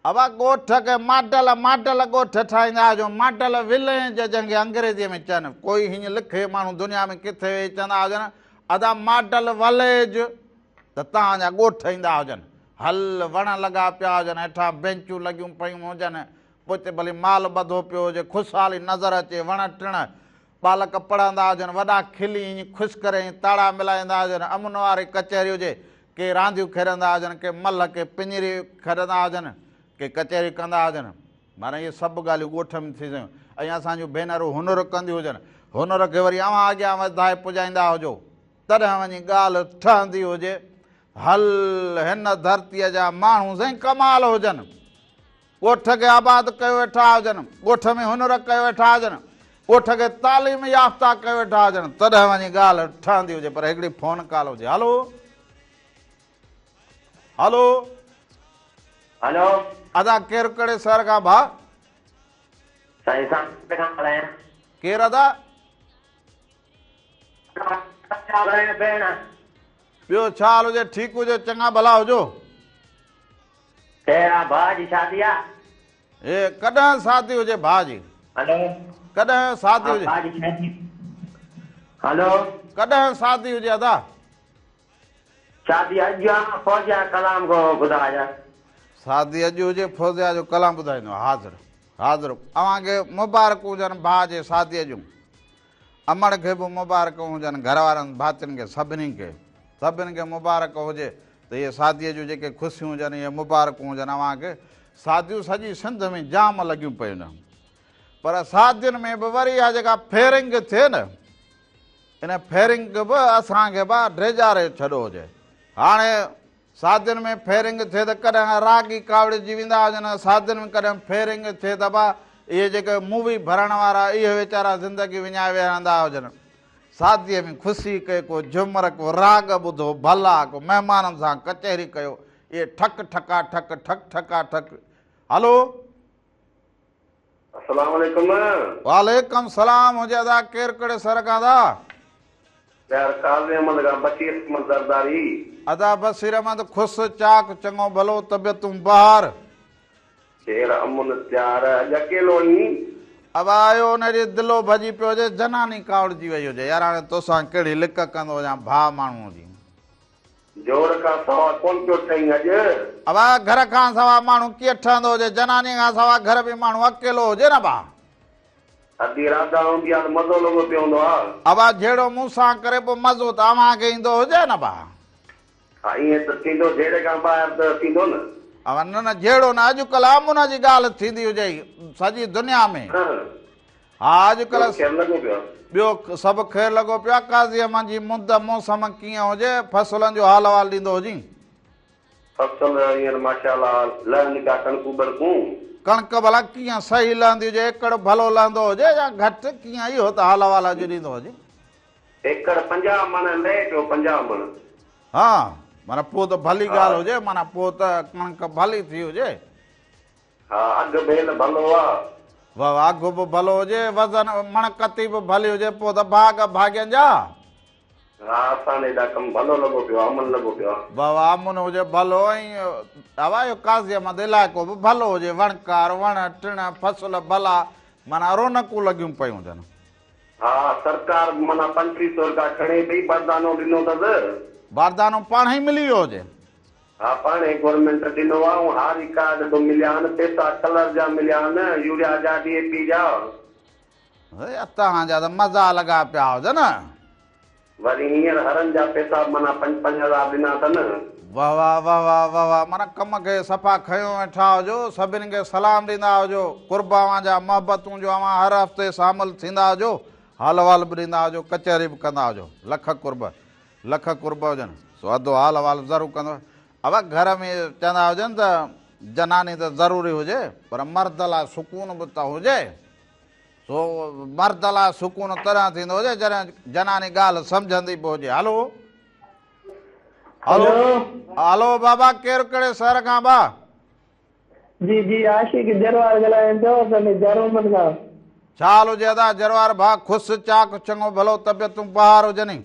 ابا ڳوٺ کي ماڊل ماڊل ڳوٺ ٺاهيندا هجو ماڊل وليج جنهن کي انگريزي ۾ چون ڪوئي هيئن لکي ماڻهو دنيا ۾ ڪٿي ويهي چوندا هجن ادا ماڊل وليج ته توهان جا ڳوٺ ايندا هجن هل وڻ لڳا پيا هجن هيٺان بينچون لڳيون پيون هجن پوئتي ڀلي مال ٻڌو پيو هجي خوشحالي نظر اچي وڻ ٽڻ ٻالڪ پڙهندا هجن، وڏا کلي ائين خوش ڪري ائين تاڙا ملائيندا هجن، امن واري ڪچهري هجي، ڪي رانديون کيڏندا هجن، ڪي ملهه، ڪي پڃري کيڏندا هجن، ڪي ڪچهري ڪندا هجن. معنيٰ اهي سڀ ڳالهيون ڳوٺ ۾ ٿينديون ۽ اسان جون ڀينرون هنر ڪنديون هجن. هنر کي وري اوهان اڳيان وڌائي پڄائيندا هجو، تڏهن وڃي ڳالهه ٺهندي هجي. هل هن ڌرتيء جا ماڻهو سائين ڪمال هجن. ڳوٺ کي آباد ڪيو ويٺا هجن، ڳوٺ ۾ هنر ڪيو ويٺا هجن، ڳوٺ کي تعليم يافته ڪيو ويٺا هجن، تڏهن وڃي ڳالهه ٺهندي هجي، پر هڪڙي فون ڪال هجي. هلو. هلو. هلو. ادا ڪير ڪهڙي شهر کان ڀاء؟ سائين سان کان ڳالهايان. ڪير ادا؟ ڀيڻ. ٻيو ڇا حال هجي ٺيڪ هجو چڱا ڀلا هجو. خير آ ڀاء جي شادي آ. هي ڪڏهن شادي هجي ڀاء جي؟ هلو. ڪڏهن شادي هجي؟ ڀاء جي شادي. هلو. ڪڏهن شادي هجي ادا؟ شادي اڄ آ فوزيا ڪلام ڪو ٻڌايا. شادي اڄ هجي فوزيا جو ڪلام ٻڌائيندو حاضر حاضر اوهان کي مبارڪون هجن ڀاء جي شاديء جون امڙ کي به مبارڪون هجن گهر وارن ڀاتين کي سڀني کي سڀني کي مبارڪ هجي ته اهي شاديء جون جيڪي خوشيون هجن اهي مبارڪون هجن اوهان کي شاديون سڄي سنڌ ۾ جام لڳيون پيون آهن پر شادين ۾ به وري اها جيڪا ڦيرنگ ٿئي نه ان ڦيرنگ به اسان کي با ڊيڄاري ڇڏيو هجي هاڻي شادين ۾ ڦيرنگ ٿئي ته ڪڏهن راڳي ڪاوڙجي ويندا هجن، شادين ۾ ڪڏهن ڦيرنگ ٿئي ته با اهي جيڪي مووي ڀرڻ وارا اهي ويچارا زندگي وڃائي ويهندا هجن. شاديء ۾ خوشي ڪئي ڪو جهمر ڪو راڳ ٻڌو ڀلا ڪو مهمانن سان ڪچهري ڪيو اهي ٺڪ ٺڪا ٺڪ ٺڪ ٺڪا ٺڪ هلو. السلام عليڪم. وعليڪم سلام هجي ادا ڪير ڪهڙي سر کان ادا. يار قاضي احمد کان بشير احمد زرداري. ادا بشير احمد خوش چاڪ چڱو ڀلو طبيعتون بهار. خير امن تيار اڄ اڪيلو آهين. ابا آيو ان جي دلو ڀڄي پيو هجي جناني ڪاوڙجي وئي هجي يار هاڻي توسان ڪهڙي لڪ ڪندو هجان ڀاء ماڻهو جي. جوڙ کان سوا ڪونه پيو ٺهين اڄ. ابا گهر کان سوا ماڻهو ڪيئن ٺهندو هجي جناني کان سوا گهر به ماڻهو اڪيلو هجي نه ڀا. ادي راڌا هوندي آ ته مزو لڳو پيو هوندو آ. ابا جهيڙو مون سان ڪري پوء مزو ته اوهان کي ايندو هجي نه ڀا. ها ائين ته ٿيندو جهيڙي کان ٻاهر ته ٿيندو نه. ابا نه نه جهيڙو نه اڄڪلهه امن جي ڳالهه ٿيندي هجي سڄي دنيا ۾. ها اڄڪلهه ٻيو خير لڳو پيو آ. ٻيو سڀ خير لڳو پيو آ قاضي احمد جي مند موسم ڪيئن هجي فصلن جو حال احوال ڏيندو هجين. فصل هينئر ماشاء الله لهن پيا ڪڻڪون ٻڻڪون. ڪڻڪ ڀلا ڪيئن صحيح لهندي هجي ايڪڙ ڀلو لهندو هجي يا گهٽ ڪيئن اهو ته حال احوال اڄ ڏيندو هجين. ايڪڙ 50 مڻ لهي پيو 50 مڻ. ها معنيٰ پوء ته ڀلي ڳالهه هجي معنيٰ پوء ته ڪڻڪ ڀلي ٿي هجي. ها اگهه به هيل ڀلو آ. واھ واھ اگهه به ڀلو هجي وزن مڻ ڪتي به ڀلي هجي پوء ته ڀاڳ ڀاڳين جا. ها اسان ڏي ته ڪم ڀلو لڳو پيو آ امن لڳو پيو آ. واھ واھ امن هجي ڀلو ۽ اوا اهو قاضي احمد علائقو به ڀلو هجي وڻڪار وڻ ٽڻ فصل ڀلا معنيٰ رونقون لڳيون پيون هجن. ها سرڪار به معنيٰ 25 سو رپيا کڻي پئي باردانو ڏنو اٿس. باردانو پاڻهي ملي ويو هجي. ها پاڻهي گورنمينٽ ڏنو آ ۽ هاري ڪارڊ به مليا آهن پيسا ڪلر جا مليا آهن يوريا جا ڊي اي پي جا. يا توهان جا ته مزا لڳا پيا هجن. وري هينئر هرن جا پيسا به معنيٰ پنج پنج هزار ڏنا اٿن. واه واه واه واه واه واه معنيٰ ڪم کي صفا کنيو ويٺا هجو سڀني کي سلام ڏيندا هجو قرب اوهان جا محبتون جو اوهان هر هفتي شامل ٿيندا هجو حال احوال به ڏيندا هجو ڪچهري به ڪندا هجو لک قرب. لک قرب هجن، سو اڌو حال احوال ضرور ڪندو. ابا گهر ۾ چوندا هجن ته جناني ته ضروري هجي پر مرد لاء سڪون به ته هجي. سو مرد لاء سڪون تڏهن ٿيندو هجي جڏهن جناني ڳالهه سمجهندي به هجي. هلو هلو هلو بابا ڪير ڪهڙي شهر کان با؟ جي جي عاشق جروار ڳالهايان پيو اسان جي جرومن کان. ڇا حال هجي ادا جروار ڀاء خوش چاڪ چڱو ڀلو طبيعتون بهار هجني.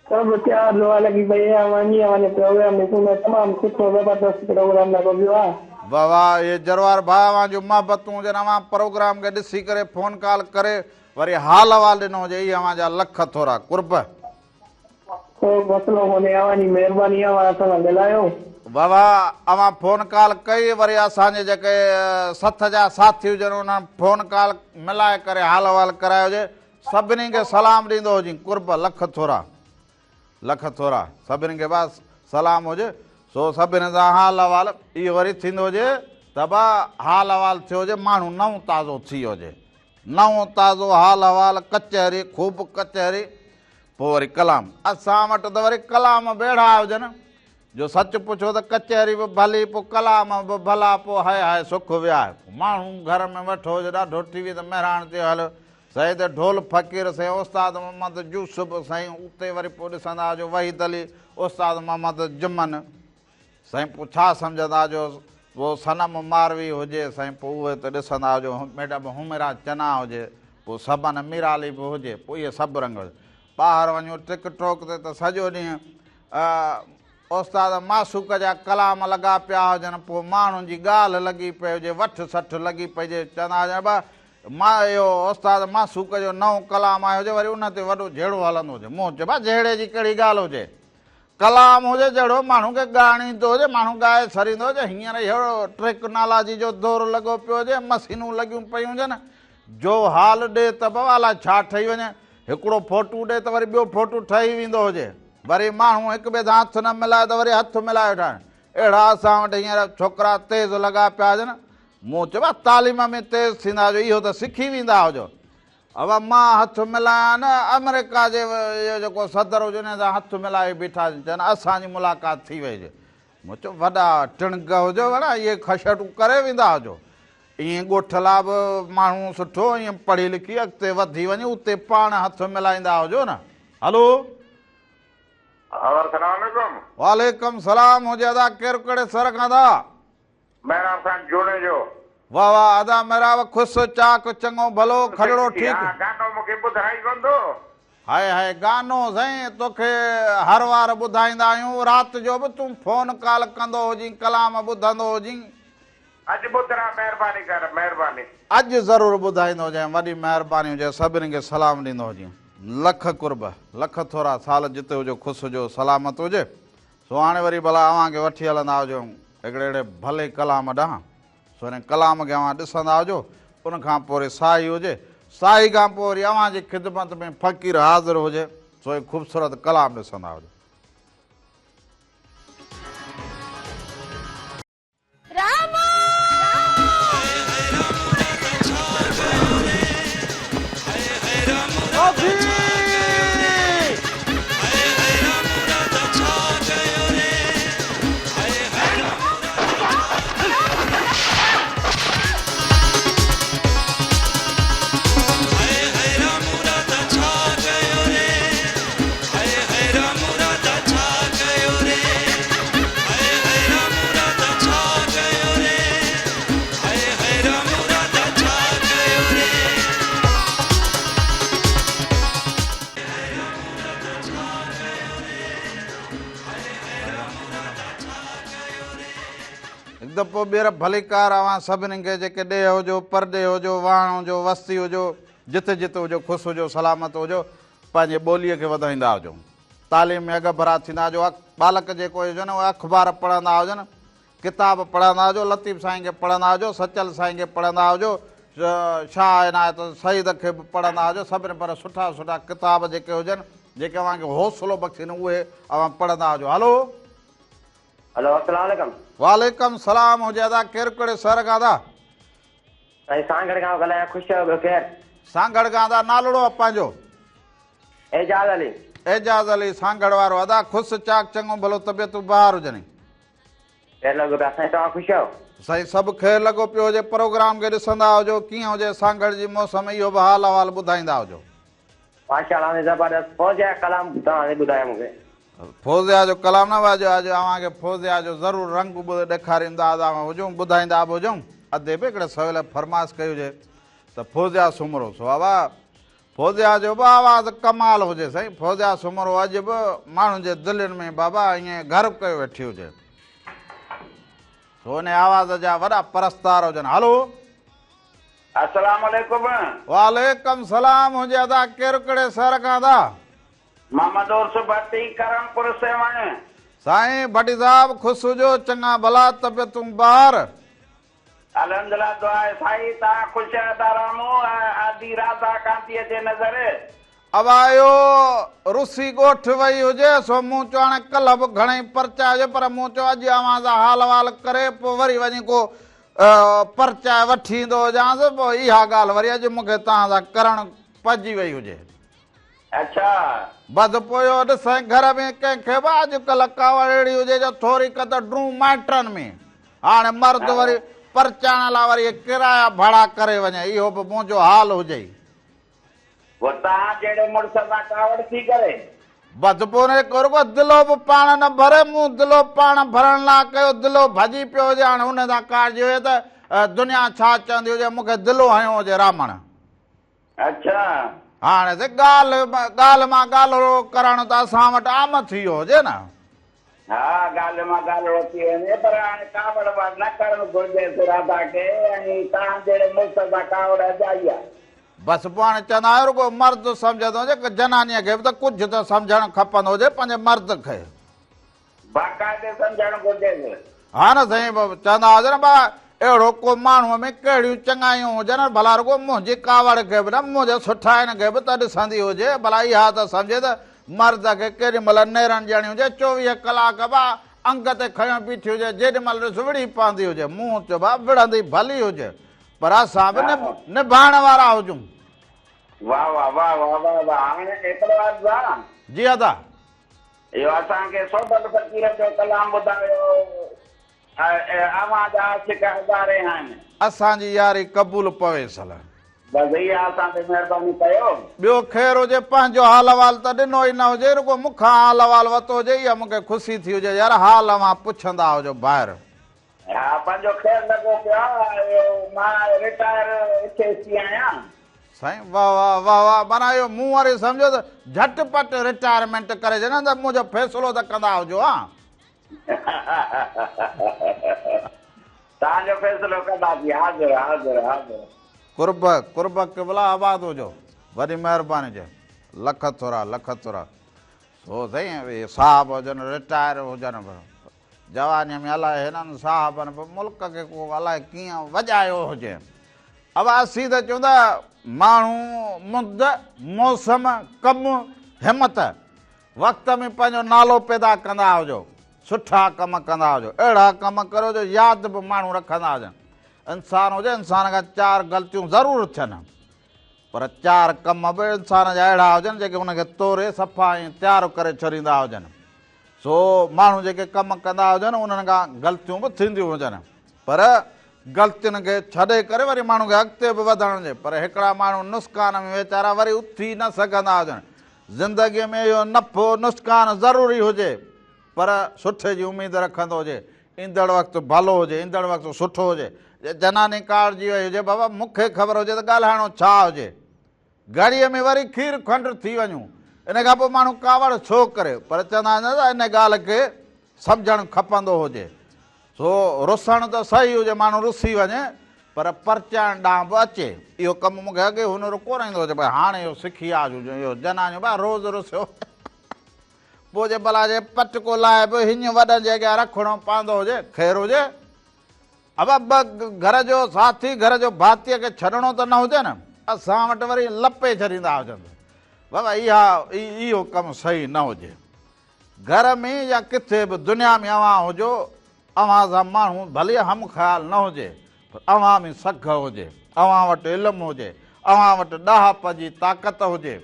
سڀ تيار دعا لڳي پئي آهي اوهان جي اوهان جو پروگرام ڏسون ٿا تمام سٺو زبردست پروگرام لڳو پيو آهي. واه واه اهي جروار ڀاء اوهان جون محبتون هجن اوهان پروگرام کي ڏسي ڪري فون ڪال ڪري وري حال احوال ڏنو هجي اهي اوهان جا لک ٿورا قرب. ڪو مسئلو ڪونهي اوهان جي مهرباني اوهان اسان سان ڳالهايو. واه واه اوهان فون ڪال ڪئي وري اسان جي جيڪي سٿ جا ساٿي هجن انهن فون ڪال ملائي ڪري حال احوال ڪرايو هجي سڀني کي سلام ڏيندو هجين قرب لک ٿورا لک ٿورا سڀني کي با سلام هجي سو سڀني سان حال احوال اهو وري ٿيندو هجي ته با حال احوال ٿيو هجي ماڻهو نئون تازو ٿي ويو هجي نئون تازو حال احوال ڪچهري خوب ڪچهري پوء وري ڪلام. اسان وٽ ته وري ڪلام به اهڙا هجن جو سچ پڇو ته ڪچهري به ڀلي پوء ڪلام به ڀلا پوء هاء هاء سک ويا. ماڻهو گهر ۾ ويٺو هجي ڏاڍو ٽي وي تي مهراڻ تي هليو سائين ته ڍول فقير سائين استاد محمد يوسف سائين اتي وري پوء ڏسندا هجو وحيد علي استاد محمد جمن. سائين پوء ڇا سمجهندا جو پوء صنم ماروي هجي سائين پوء اهي ته ڏسندا جو ميڊم حميرا چنا هجي پوء سبن ميرالي به هجي پوء اهي سڀ رنگ هجن. ٻاهر وڃون ٽڪ ٽوڪ تي ته سڄو ڏينهن استاد معشوق جا ڪلام لڳا پيا هجن پوء ماڻهن جي ڳالهه لڳي پئي هجي وٺ سٺ لڳي پئي هجي چوندا هجن ابا مان اهو استاد معشوق جو نئون ڪلام آيو هجي وري ان تي وڏو جهيڙو هلندو هجي مون چيو ڀا جهيڙي جي ڪهڙي ڳالهه هجي ڪلام هجي جهڙو ماڻهو کي ڳائڻ ايندو هجي ماڻهو ڳائي سريندو هجي هينئر اهڙو ٽيڪنالاجي جو دور لڳو پيو هجي مشينون لڳيون پيون هجن جو حال ڏي ته بابا الائي ڇا ٺهي وڃي هڪڙو فوٽو ڏي ته وري ٻيو فوٽو ٺهي ويندو هجي وري ماڻهو هڪ ٻئي سان هٿ نه ملائي ته وري هٿ ملائي ويٺا آهن اهڙا اسان وٽ هينئر ڇوڪرا تيز لڳا پيا هجن مون چيو تعليم ۾ تيز ٿيندا هجو اهو ته سکي ويندا هجو ابا مان هٿ ملايان نه آمريڪا جي اهو جيڪو صدر هجي ان سان هٿ ملائي بيٺا هجن چون اسان جي ملاقات ٿي وئي هجي مون چيو وڏا ٽڻگ هجو وڏا اهي کشٽون ڪري ويندا هجو ائين ڳوٺ لاء به ماڻهو سٺو ائين پڙهي لکي اڳتي وڌي وڃي اتي پاڻ هٿ ملائيندا هجو نه هلو. السلام عليڪم. وعليڪم سلام هجي ادا ڪير ڪهڙي سر کان ٿا. محراب خان جوڻيجو. واه واه ادا محراب خوش چاڪ چڱو ڀلو کلڙو ٺيڪ. ها گانو مونکي ٻڌائي ڪوندو. هائي هائي گانو سائين توکي هر وار ٻڌائيندا آهيون رات جو به تون فون ڪال ڪندو هجين ڪلام ٻڌندو هجين. اڄ ٻڌرا مهرباني ڪر مهرباني. اڄ ضرور ٻڌائيندو هجين وڏي مهرباني هجي سڀني کي سلام ڏيندو هجين لک قرب لک ٿورا سال جتي هجو خوش هجو سلامت هجي سو هاڻي وري ڀلا اوهان کي وٺي هلندا هجون هڪڙي اهڙي ڀلي ڪلام ڏانهن. سو ان ڪلام کي اوهان ڏسندا هجو، ان کان پوء وري ساهي هجي، ساهي کان پوء وري اوهان جي خدمت ۾ فقير حاضر هجي، سو هي خوبصورت ڪلام ڏسندا هجو. هڪ دفعو ٻيهر ڀليڪار اوهان سڀني کي جيڪي ڏيهه هجو، پرڏيهه هجو، واهڻ هجو، وستي هجو، جتي جتي هجو خوش هجو، سلامت هجو، پنهنجي ٻوليء کي وڌائيندا هجو، تعليم ۾ اڳڀرا ٿيندا هجو، ٻالڪ جيڪو هجن اهي اخبار پڙهندا هجن، ڪتاب پڙهندا هجو، لطيف سائين کي پڙهندا هجو، سچل سائين کي پڙهندا هجو، شاهه عنايت سيد کي به پڙهندا هجو، سڀني پر سٺا سٺا ڪتاب جيڪي هجن، جيڪي اوهان کي حوصلو بخشين اهي اوهان پڙهندا هجو. هلو. هلو السلام عليڪم. وعليڪم سلام هجي ادا ڪير ڪهڙي شهر کان ادا. سائين سانگهڙ کان ڳالهايان خوش آهيو ٻيو خير. سانگهڙ کان ادا نالڙو آ پنهنجو. اعجاز علي. اعجاز علي سانگهڙ وارو ادا خوش چاڪ چڱو ڀلو طبيعتون بهار هجني. خير لڳو پيو سائين توهان خوش آهيو. سائين سڀ خير لڳو پيو هجي پروگرام کي ڏسندا هجو ڪيئن هجي سانگهڙ جي موسم اهو به حال احوال ٻڌائيندا هجو. ماشاءالله زبردست فوزيا ڪلام توهان ٻڌايو مونکي. فوزيا جو ڪلام نه اڄ اڄ اوهان کي فوزيا جو ضرور رنگ به ڏيکاريندا هجون ٻڌائيندا به هجون ادي به هڪڙي سويل فرمائش ڪئي هجي ته فوزيا سومرو سو ابا فوزيا جو به آواز ڪمال هجي سائين فوزيا سومرو اڄ به ماڻهن جي دلين ۾ بابا ائين گهر ڪيو ويٺي هجي سو ان آواز جا وڏا پرستار هجن هلو. السلام عليڪم. وعليڪم سلام هجي ادا ڪير ڪهڙي شهر کان ادا. محمد عرس ڀٽي ڪرمپور سيوهڻ. سائين ڀٽي صاحب خوش هجو چڱا ڀلا طبيعتون بهار. الحمدلله دعا آهي سائين توهان خوش آهيو ادا رامو ۽ ادي راڌا ڪانتي اچي نظر. ابا اهو رسي ڳوٺ وئي هجي سو مون چيو هاڻي ڪلهه به گهڻئي پرچا هجي پر مون چيو اڄ اوهان سان حال احوال ڪري پوء وري وڃي ڪو پرچائي وٺي ايندو هجانس پوء اها ڳالهه وري اڄ مون کي توهان سان ڪرڻ پئجي وئي هجي. اڇا. بس پوء اهو ڏس سائين گهر ۾ ڪنهن کي به اڄ ڪلهه ڪاوڙ اهڙي هجي جو ٿوري قدر ڊون مائٽن ۾ هاڻي مرد وري پرچائڻ لاء وري ڪرايا ڀاڙا ڪري وڃي اهو به منهنجو حال هجئي. پوء توهان جهڙي مڙس سان ڪاوڙ ٿي ڪري. بس پوء ان کي رڳو دلو به پاڻ نه ڀري، مون دلو پاڻ ڀرڻ لاء ڪيو، دلو ڀڄي پيو هجي، هاڻي ان سان ڪارجي هجي ته دنيا ڇا چوندي هجي، مون کي دلو هنيو هجي رامڻ. اڇا. هاڻي سي ڳالهه ڳالهه مان ڳالهڙو ڪرڻ ته اسان وٽ عام ٿي ويو هجي نه. ها ڳالهه مان ڳالهڙو ٿي وڃي پر هاڻي ڪاوڙ نه ڪرڻ گهرجيس راڌا کي ۽ توهان جهڙي مڙس سان ڪاوڙ اجائي آ. بس پوء هاڻي چوندا آهيو رڳو مرد سمجهندو هجي جنانيء کي به ته ڪجهه ته سمجهڻ کپندو هجي پنهنجي مرد کي. باقاعدي سمجهڻ گهرجيس. ها نه سائين چوندا هجن ڀلا اهڙو ڪو ماڻهوء ۾ ڪهڙيون چڱايون هجن ڀلا رڳو منهنجي ڪاوڙ کي به نه منهنجي سٺاين کي به ته ڏسندي هجي ڀلا اها ته سمجهي ته مرد کي ڪيڏي مهل نيرن ڏيڻي هجي 24 ڪلاڪ به انگ تي کنيو بيٺي هجي جيڏي مهل ڏس وڙهي پوندي هجي مون چيو ڀا وڙهندي ڀلي هجي پر اسان به نڀائڻ وارا هجون. واه واه واه واه واه واه هاڻي هڪڙو عرض آ. جي ادا. اهو اسان کي سوڍل فقير جو ڪلام ٻڌايو اوهان جا عاشق هزارين آهن. اسان جي ياري قبول پوي سل. بس اها اسان تي مهرباني ڪيو. ٻيو خير هجي پنهنجو حال احوال ته ڏنو ئي نه هجي رڳو مون کان حال احوال وتو هجي اها مون کي خوشي ٿي هجي يار حال اوهان پڇندا هجو ڀائر. ها پنهنجو خير لڳو پيو آ اهو مان رٽائر ايڇ ايس سي آهيان. سائين واه واه واه واه معنيٰ اهو مون واري سمجهو ته جهٽ پٽ رٽائرمينٽ ڪري ڇڏيان ته منهنجو فيصلو ته ڪندا هجو ها. توهان جو فيصلو ڪنداسين حاضر حاضر حاضر. قرب قرب قبلا آباد هجو وڏي مهرباني جي لک ٿورا لک ٿورا سو سائين اهي صاحب هجن رٽائر هجن جوانيء ۾ الائي هنن صاحبن به ملڪ کي ڪو الائي ڪيئن وڄايو هجي. ابا اسين ته چئون ٿا ماڻهو مند، موسم، ڪم، همت، وقت ۾ پنهنجو نالو پيدا ڪندا هجو، سٺا ڪم ڪندا هجو، اهڙا ڪم ڪريو جو ياد به ماڻهو رکندا هجن. انسان هجي انسان کان چار غلطيون ضرور ٿين پر چار ڪم به انسان جا اهڙا هجن جيڪي ان کي توري صفا ۽ تيار ڪري ڇڏيندا هجن. سو ماڻهو جيڪي ڪم ڪندا هجن انهن کان غلطيون به ٿينديون هجن پر غلطين کي ڇڏي ڪري وري ماڻهو کي اڳتي به وڌڻ هجي پر هڪڙا ماڻهو نسڪان ۾ ويچارا وري اٿي نه سگهندا هجن. زندگي ۾ اهو نفعو نسڪان ضروري هجي پر سٺي جي اميد رکندو هجي ايندڙ وقت ڀلو هجي ايندڙ وقت سٺو هجي جي جناني ڪاڙجي وئي هجي بابا مون کي خبر هجي ته ڳالهائڻو ڇا هجي. گهڙيء ۾ وري کير کنڊ ٿي وڃون. ان کان پوء ماڻهو ڪاوڙ ڇو ڪري؟ پر چوندا آهن ته ان ڳالهه کي سمجهڻ کپندو هجي. سو رسڻ ته صحيح هجي، ماڻهو رسي وڃي، پر پرچائڻ ڏانهن به اچي. اهو ڪم مون کي اڳي هنر ڪونه ايندو هجي، پر هاڻي اهو سکي آيو جو اهو جنانيون ڀاء روز رسيو پوء جي ڀلا جي پٽڪو لاهي به هڃ وڏن جي اڳيان رکڻو پوندو هجي، خير هجي. ابا ٻه گهر جو ساٿي گهر جو ڀاتيء کي ڇڏڻو ته نه هجي نه، اسان وٽ وري لپي ڇڏيندا هجن ته بابا اها اهو ڪم صحيح نه هجي. گهر ۾ يا ڪٿي به دنيا ۾ اوهان هجو، اوهان سان ماڻهو ڀلي هم خيال نه هجي پر اوهان ۾ سگهه هجي، اوهان وٽ علم هجي، اوهان وٽ ڏاهپ جي طاقت هجي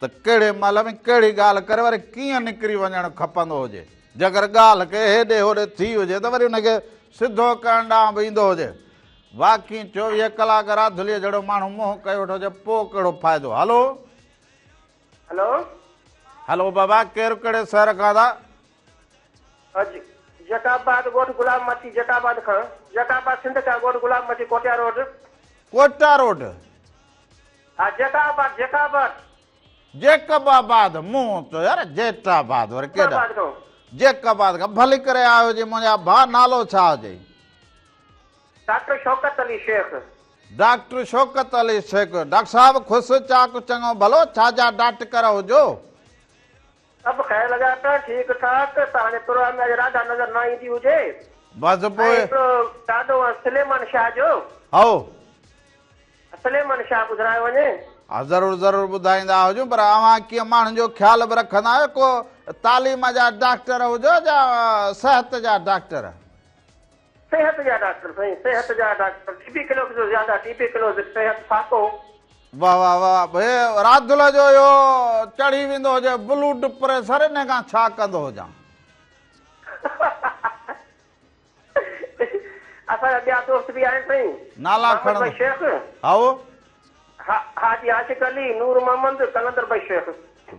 ته ڪهڙي مهل ۾ ڪهڙي ڳالهه ڪري وري ڪيئن نڪري وڃڻ کپندو هجي. جيڪر ڳالهه ڪي هيڏي هوڏي ٿي هجي ته وري ان کي سڌو ڪرڻ ڏانهن به ايندو هجي. باقي 24 ڪلاڪ راڌليء جهڙو ماڻهو منهن ڪيو ويٺو هجي پوء ڪهڙو فائدو. هلو. هلو. هلو بابا ڪير ڪهڙي شهر کان ٿا؟ اڄ جيڪب آباد ڳوٺ غلام مڇي جيڪب آباد کان جيڪب آباد سنڌ کان ڳوٺ غلام مڇي ڪوٽيا روڊ. ڪوئٽا روڊ. ها جيڪب آباد جيڪب آباد. جيڪب آباد مون چيو يار جيٽ آباد وري ڪيڏا جيڪب آباد کان ڀلي ڪري آيو هجي منهنجا ڀاء نالو ڇا هجي. Doctor Shaukat Ali Shaikh. Doctor Shaukat Ali Shaikh doctor صاحب خوش چاڪ چڱو ڀلو ڇا جا ڊاٽڪر هجو. سڀ خير لڳا پيا ٺيڪ ٺاڪ توهان جي پروگرام ۾ اڄ راڌا نظر نه ايندي هجي. بس پوء. ۽ هڪڙو ڏاڏو آ سليمان شاهه جو. هائو. سليمان شاهه ٻڌرايو وڃي. ها ضرور ضرور ٻڌائيندا هجون پر اوهان ڪيئن ماڻهن جو خيال به رکندا آهيو ڪو تعليم جا ڊاڪٽر هجو يا صحت جا ڊاڪٽر. صحت جا ڊاڪٽر سائين صحت جا ڊاڪٽر ٽي بي ڪلوز جو زياده ٽي بي ڪلوز صحت فاقو. واه واه واه هي راڌل جو اهو چڙهي ويندو هجي بلوڊ پريسر انهي کان ڇا ڪندو هجان. اسان جا ٻيا دوست به آهن سائين. نالا محمد کڻندو. ڀائي شيخ. هائو. حاجي عاشق علي، نور محمد، قلندر ڀائي شيخ.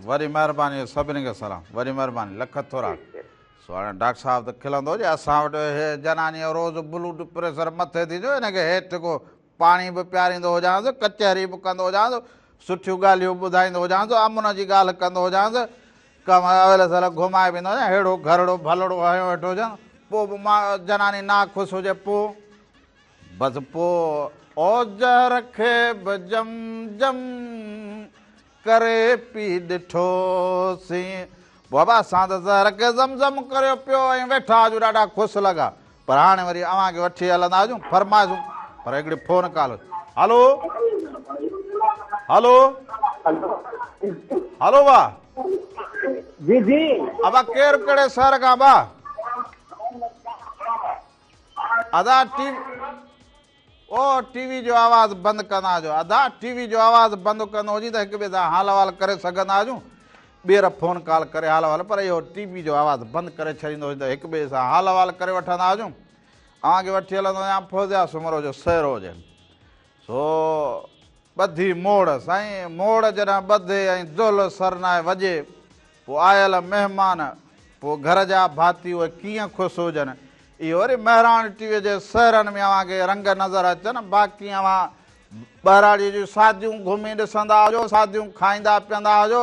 وڏي مهرباني سڀني کي سلام وڏي مهرباني لک ٿورا. سو هاڻي ڊاڪٽر صاحب ته کلندو جي اسان وٽ هي جناني جو روز بلوڊ پريشر مٿي ٿيندو هن کي هيٺ ڪو پاڻي به پياريندو هجانس ڪچهري به ڪندو هجانس سٺيون ڳالهيون به ٻڌائيندو هجانس امن جي ڳالهه ڪندو هجانس ڪم اول سل گهمائي به ايندو هجانس ههڙو گهرڙو ڀلڙو هنيو ويٺو هجانس پوء به مان جناني ناخوش هجي پوء بس پوء اوجهر کي به جم جم ڪري پي ڏٺوسين. بابا اسان ته زهر کي زم زم ڪريو پيو ۽ ويٺا هجون ڏاڍا خوش لڳا پر هاڻي وري اوهان کي وٺي هلندا هجون فرمائشون پر هڪڙي فون ڪال هلو هلو هلو با جي جي ابا ڪير ڪهڙي شهر کان با ادا ٽي او ٽي وي جو آواز بند ڪندا هجو ادا ٽي وي جو آواز بند ڪندو هجين ته هڪ ٻئي سان حال احوال ڪري سگهندا هجون ٻيهر فون ڪال ڪري حال احوال پر اهو ٽي وي جو آواز بند ڪري ڇڏيندو هجين ته هڪ ٻئي سان حال احوال ڪري وٺندا هجون اوهان کي وٺي هلندو هجان فوزيا سومرو جو سهرو هجي سو ٻڌي موڙ سائين موڙ جڏهن ٻڌي ۽ دهل سرنائي وڄي پوء آيل مهمان، پوء گهر جا ڀاتي اهي ڪيئن خوش هجن. اهي وري مهراڻ ٽي وي جي سهرن ۾ اوهان کي رنگ نظر اچن، باقي اوهان ٻهراڙيء جون ساديون گهمي ڏسندا هجو، ساديون کائيندا پيئندا هجو،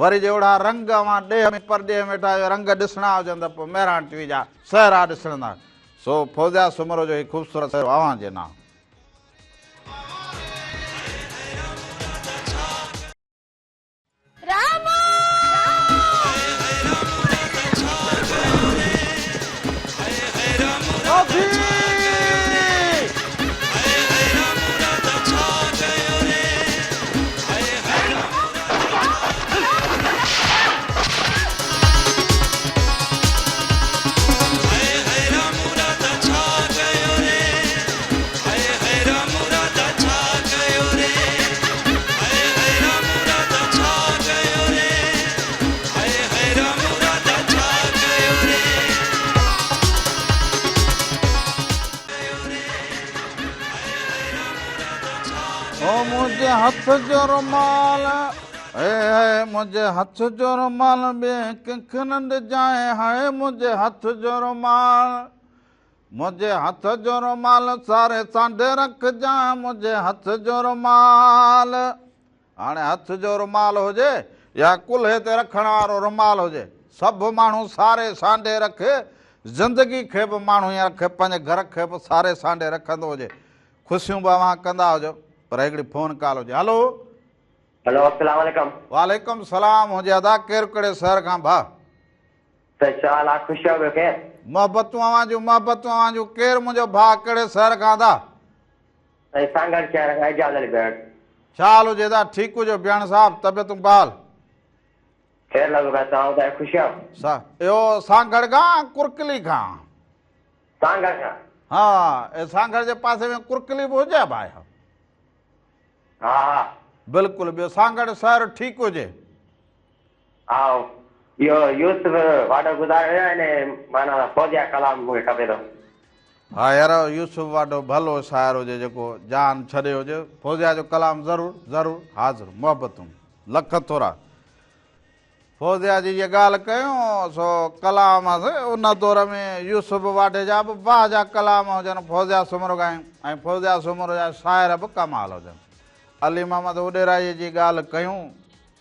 وري جي اهڙا رنگ اوهان ڏيهه ۾ پرڏيهه ۾ ويٺا اهي رنگ ڏسڻا هجن ته پوء مهراڻ ٽي وي جا سهرا ڏسڻدا. سو فوزيا سومرو جو هي خوبصورت سهرو اوهان جي نانء. او منهنجي هٿ جو رومال هي هي منهنجي هٿ جو رومال ٻئي ڪنهن کي نه ڏجانء هاء منهنجي هٿ جو رومال منهنجي هٿ جو رومال ساري سانڍي رکجانء منهنجي هٿ جو رومال هاڻي هٿ جو رومال هجي يا ڪلهي تي رکڻ وارو رومال هجي سڀ ماڻهو ساري سانڍي رکي زندگي کي به ماڻهو ائين رکي پنهنجي گهر کي به ساري سانڍي رکندو هجي خوشيون به اوهان ڪندا هجو پر هڪڙي فون ڪال هجي هلو. هلو السلام عليڪم. وعليڪم سلام هجي ادا ڪير ڪهڙي شهر کان ڀاء. سائين ڇا حال آ خوش آهيو ٻيو خير. محبتون اوهان جون محبتون اوهان جون ڪير منهنجو ڀاء ڪهڙي شهر کان ادا. سائين سانگهڙ شهر کان اعجاز علي بيڻ. ڇا حال هجي ادا ٺيڪ هجو بيڻ صاحب طبيعتون بحال. خير لڳو پيا توهان ٻڌايو خوش آهيو. سا اهو سانگهڙ کان ڪرڪلي کان. سانگهڙ کان. ها اي سانگهڙ جي پاسي ۾ ڪرڪلي به هجي ڀاء. ها ها. بلڪل ٻيو سانگهڙ شهر ٺيڪ هجي. ها اهو يوسف واڍو گذاري ويو آهي ان معنيٰ فوزيه ڪلام مون کي کپي ٿو. ها يار يوسف واڍو ڀلو شاعر هجي جيڪو جان ڇڏي هجي فوزيه جو ڪلام ضرور ضرور حاضر محبتون لک ٿورا فوزيه جي جي ڳالهه ڪيون سو ڪلام ان دور ۾ يوسف واڍي جا به واهه جا ڪلام هجن فوزيه سومرو ڳائين ۽ فوزيه سومرو جا شاعر به ڪمال هجن علي محمد اڏيرائي جي ڳالهه ڪيون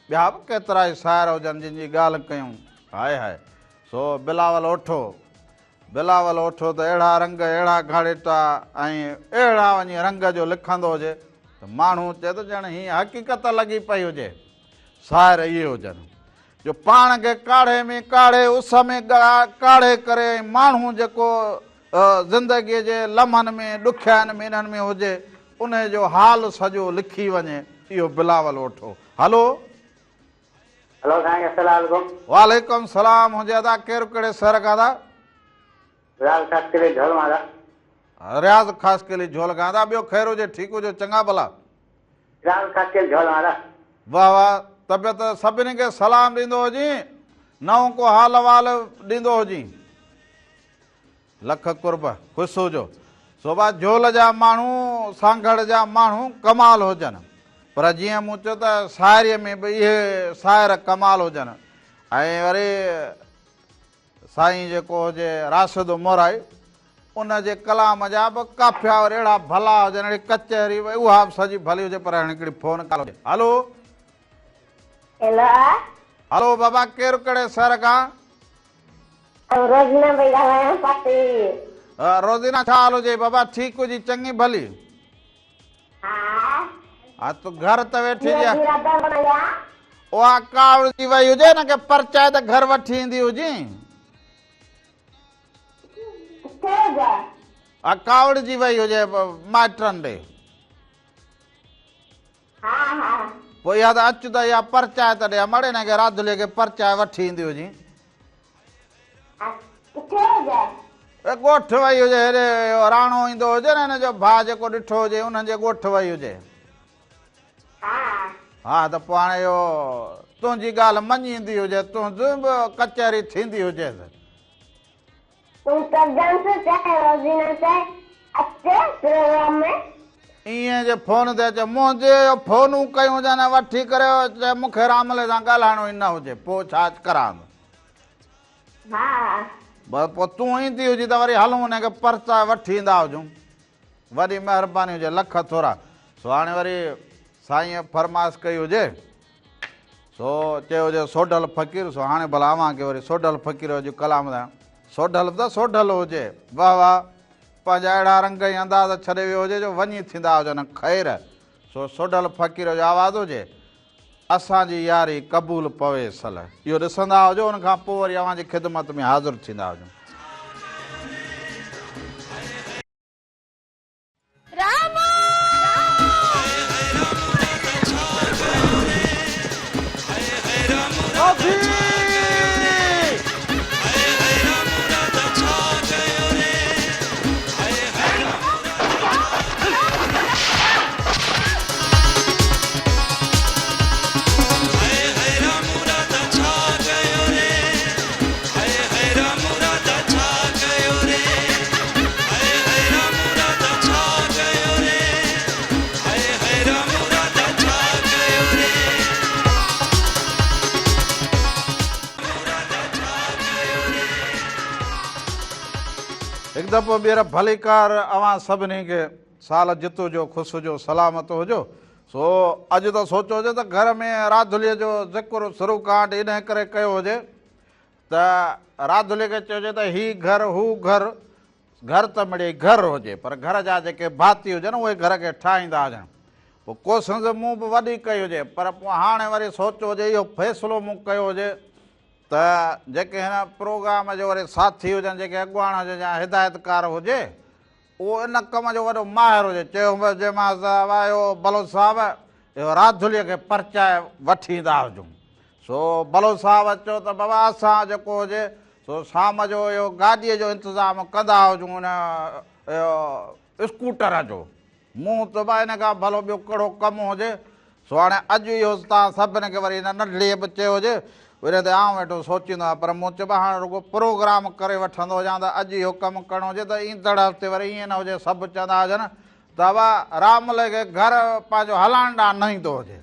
ٻيا به ڪيترائي شاعر هجن جن جي ڳالهه ڪيون هاء هاء سو بلاول اوٺو بلاول اوٺو ته اهڙا رنگ اهڙا گهاڙيٽا ۽ اهڙا وڃي رنگ جو لکندو هجي ته ماڻهو چئي ته ڄڻ هيء حقيقت لڳي پئي هجي شاعر اهي هجن جو پاڻ کي ڪاڙهي ۾ ڪاڙهي اس ۾ ڪاڙهي ڪري ۽ ماڻهو جيڪو زندگيء جي لمحن ۾ ڏکيائين ۾ انهن ۾ هجي انهي جو حال سڄو لکي وڃي اهو بلاول اوٺو هلو. هلو سائين السلام عليڪم. وعليڪم سلام هجي ادا ڪير ڪهڙي شهر کان ادا. رياض خاصخيلي جهول مان ادا. رياض خاصخيلي جهول کان ادا ٻيو خير هجي ٺيڪ هجو چڱا ڀلا. رياض خاصخيلي جهول مان ادا. واه واه طبيعت سڀني کي سلام ڏيندو هجين نئون ڪو حال احوال ڏيندو هجين. لک قرب، خوش هجو. سوڀا جهول جا ماڻهو، سانگهڙ جا ماڻهو ڪمال هجن. پر جيئن مون چيو ته شاعريء ۾ به اهي شاعر ڪمال هجن ۽ وري سائين جيڪو هجي راشد مورائي ان جي ڪلام جا به قافيا وري اهڙا ڀلا هجن اهڙي ڪچهري اها به سڄي ڀلي هجي پر هاڻي هڪڙي فون ڪال هجي. هلو. هيلو. هلو بابا ڪير ڪهڙي شهر کان؟ آئون روزينا پئي ڳالهايان پاتي. روزينا ڇا حال هجي بابا ٺيڪ هجي چڱي ڀلي؟ ها. ها تون گهر ته ويٺي جي اها ڪاوڙجي وئي هجي نه ڪي پرچائي ته گهر وٺي ايندي هجين. ها ڪاوڙجي وئي هجي مائٽن ڏي. پوء اها ته اچ ته اها پرچائي ته ڏي مڙي هن کي راڌلي کي پرچائي وٺي ايندي هجين. ڳوٺ وئي هجي هيڏي اهو راڻو ايندو هجي نه هن جو ڀاء جيڪو ڏٺو هجي انهن جي ڳوٺ وئي هجي. ها ته پوء هاڻي اهو تنهنجي ڳالهه مڃيندي هجي تنهنجي به ڪچهري ٿيندي هجيس. تون ڪزنس چئه روزينا چئه اچ پروگرام ۾. ايئن جي فون تي اچي منهنجي اهو فونون ڪيون هجن ۽ وٺي ڪري چئي مون کي راملي سان ڳالهائڻو ئي نه هجي پوء ڇا ڪران. ها. بس پوء تون ايندي هجين ته وري هلون انهي کي پرچائي وٺي ايندا هجون. وڏي مهرباني هجي لک ٿورا. سو هاڻي وري سائينء فرمائش ڪئي هجي. سو چيو هجي سوڍل فقير سو هاڻي ڀلا اوهان کي وري سوڍل فقير جو ڪلام ٻڌايان. سوڍل به ته سوڍل هجي. واه واه پنهنجا اهڙا رنگ ۽ انداز ڇڏي ويو هجي جو وڃي ٿيندا هجن خير. سو سوڍل فقير جو آواز هجي. اسان جي ياري قبول پوي سل. اهو ڏسندا هجو ان کان پوء وري اوهان جي خدمت ۾ حاضر ٿيندا هجون. هڪ دفعو ٻيهر ڀليڪار اوهان سڀني کي سال جت هجو خوش هجو سلامت هجو سو اڄ ته سوچيو هجي ته گهر ۾ راڌليء جو ذڪر شروع ڪانٽ انهيء ڪري ڪيو هجي ته راڌليء کي چيو هجي ته هي گهر هو گهر، گهر ته مڙيئي گهر هجي پر گهر جا جيڪي ڀاتي هجن اهي گهر کي ٺاهيندا هجن. پوء ڪوشش مون به وڏي ڪئي هجي پر پوء هاڻي وري سوچيو هجي اهو فيصلو مون ڪيو هجي ته جيڪي هن پروگرام جو وري ساٿي هجن جيڪي اڳواڻ هجن يا هدايتڪار هجي اهو ان ڪم جو وڏو ماهر هجي. چيو هوم جيماس اهو بلوچ صاحب اهو راڌليء کي پرچائي وٺي ايندا هجون. سو بلوچ صاحب چيو ته بابا اسان جيڪو هجي سو شام جو اهو گاڏيء جو انتظام ڪندا هجون ان اهو اسڪوٽر جو. مون ته بابا ان کان ڀلو ٻيو ڪهڙو ڪم هجي. سو هاڻي اڄ اهو توهان سڀني کي وري هن ننڍڙيء به چيو هجي، ان تي آئون ويٺو سوچيندو آهيان، پر مون چيو به هاڻي رڳو پروگرام ڪري وٺندو هجان ته اڄ اهو ڪم ڪرڻو هجي ته ايندڙ هفتي وري ائين نه هجي سڀ چوندا هجن ته ابا راملي کي گهر پنهنجو هلائڻ ڏانهن نه ايندو هجي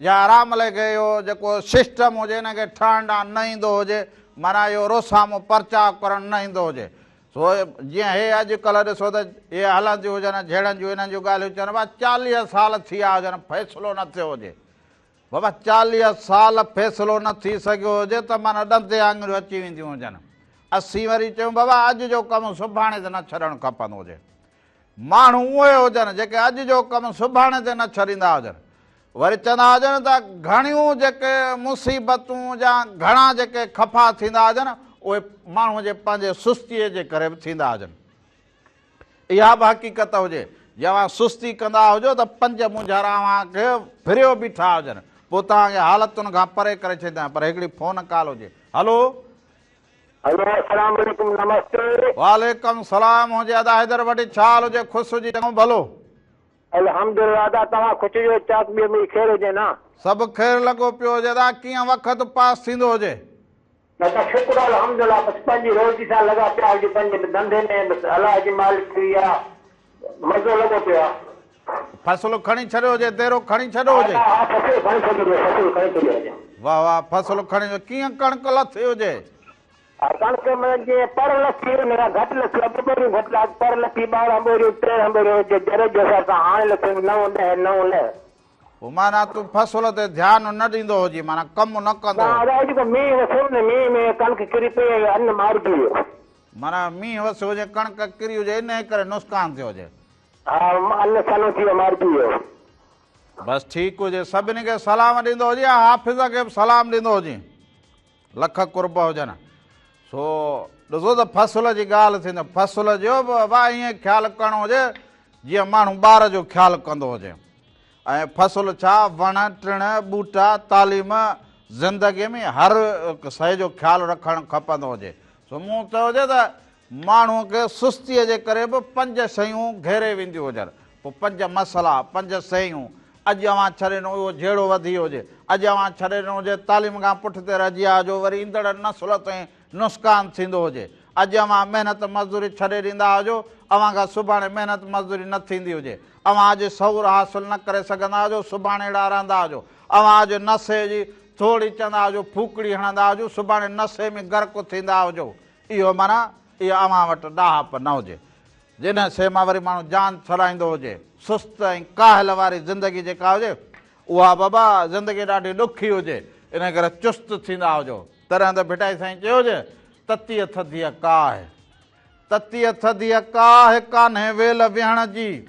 يا راملي کي اهو جيڪو سسٽم هجي ان کي ٺاهڻ ڏانهن نه ايندو هجي معنيٰ اهو روسامو پرچاء ڪرڻ نه ايندو هجي. سو جيئن هي اڄ ڪلهه ڏسو ته اهي هلنديون هجن جهيڙن جون انهن جون ڳالهيون چون ابا 40 سال ٿي ويا هجن فيصلو نه ٿيو هجي. بابا 40 سال فيصلو نه ٿي سگهيو هجي ته معنيٰ ڏندي آڱريون اچي وينديون هجن. اسين وري چيون بابا اڄ جو ڪم سڀاڻي تي نه ڇڏڻ کپندو هجي. ماڻهو اهي هجن جيڪي اڄ جو ڪم سڀاڻي تي نه ڇڏيندا هجن. وري چوندا هجن ته گهڻيون جيڪي مصيبتون يا گهڻا جيڪي خفا ٿيندا هجن اهي ماڻهوء جي پنهنجي سستيء جي ڪري به ٿيندا هجن. اها به حقيقت هجي، جي اوهان سستي ڪندا هجو ته پنج مونجهارا اوهان کي ڦريو بيٺا هجن، پوء توهان کي حالتن کان پري ڪري ڇڏيندا آهن، پر هڪڙي فون ڪال هجي. هلو. هلو السلام عليڪم نمستي. وعليڪم سلام هجي ادا حيدر ڀٽي ڇا حال هجي خوش هجي چڱو ڀلو. الحمدلله ادا توهان خوش هجو چاڪ ٻيو مڙئي خير هجي نه. سڀ خير لڳو پيو هجي ادا ڪيئن وقت پاس ٿيندو هجي. ادا شڪر الحمدلله بس پنهنجي روزي سان لڳا پيا هجون پنهنجي ڌنڌي ۾ بس الله جي مالڪي آ مزو لڳو پيو آ. فصل کڻي ڇڏيو هجي، ديرو کڻي ڇڏيو هجي. ها فصل کڻي ڇڏيو هجي، فصل کڻي ڇڏيو هجي. واه واه فصل کڻي ڪيئن ڪڻڪ لٿي هجي. ڪڻڪ ۾ جيئن پر لٿي ان کان گهٽ لٿي اڳ ٻوريون گهٽ لٿ پر لٿي 12 ٻوريون 13 ٻوريون جي جر جي حساب سان هاڻي لٿيون 9 10 9 10. پوء معنيٰ تون فصل تي ڌيان نه ڏيندو هجين معنيٰ ڪم نه ڪندو هجين. نه اڄ ڪو مينهن وسيو نه مينهن ۾ ڪڻڪ ڪري پئي ۽ ان مارجي ويو. معنيٰ مينهن وسيو هجي ڪڻڪ ڪري هجي انهيء ڪري نقصان ٿيو هجي. ها ان سنهو ٿي ويو مارجي ويو. بس ٺيڪ هجي سڀني کي سلام ڏيندو هجين ۽ حافظ کي به سلام ڏيندو هجين. لک قرب هجن. سو ڏسو ته فصل جي ڳالهه ٿيندي فصل جو به ابا ائين خيال ڪرڻو هجي جيئن ماڻهو ٻار جو خيال ڪندو هجي ۽ فصل ڇا وڻ ٽڻ ٻوٽا تعليم زندگي ۾ هر شيء جو خيال رکڻ کپندو هجي سو مون چيو هجي ته ماڻهوء کي سستيء جي ڪري به پنج شيون گهيري وينديون هجن. پوء پنج مسئلا، پنج شيون، اڄ اوهان ڇڏي ڏنو اهو جهيڙو وڌي ويو هجي، اڄ اوهان ڇڏي ڏنو هجي تعليم کان پٺتي رهجي ويا هجو وري ايندڙ نسل تائين نسقان ٿيندو هجي، اڄ اوهان محنت مزدوري ڇڏي ڏيندا هجو اوهان کان سڀاڻي محنت مزدوري نه ٿيندي هجي، اوهان اڄ شعور حاصل نه ڪري سگهندا هجو سڀاڻي اهڙا رهندا هجو، اوهان اڄ نشي جي ٿوري چوندا هجو ڦوڪڙي هڻندا هجو سڀاڻي نشي ۾ غرق ٿيندا هجو. اهو معنيٰ اها اوهان وٽ ڏاهپ نه هجي. جنھن شيء مان وري ماڻهو جان ڇڏائيندو هجي. سست ۽ ڪاهل واري زندگي جيڪا هجي، اها بابا زندگي ڏاڍي ڏکي هجي. انهيء ڪري چست ٿيندا هجو. تڏهن ته ڀٽائي سائين چيو هجي، تتيء ٿڌيء ڪاهه، تتيء ٿڌيء ڪاهه، ڪانهي ويل ويهڻ جي.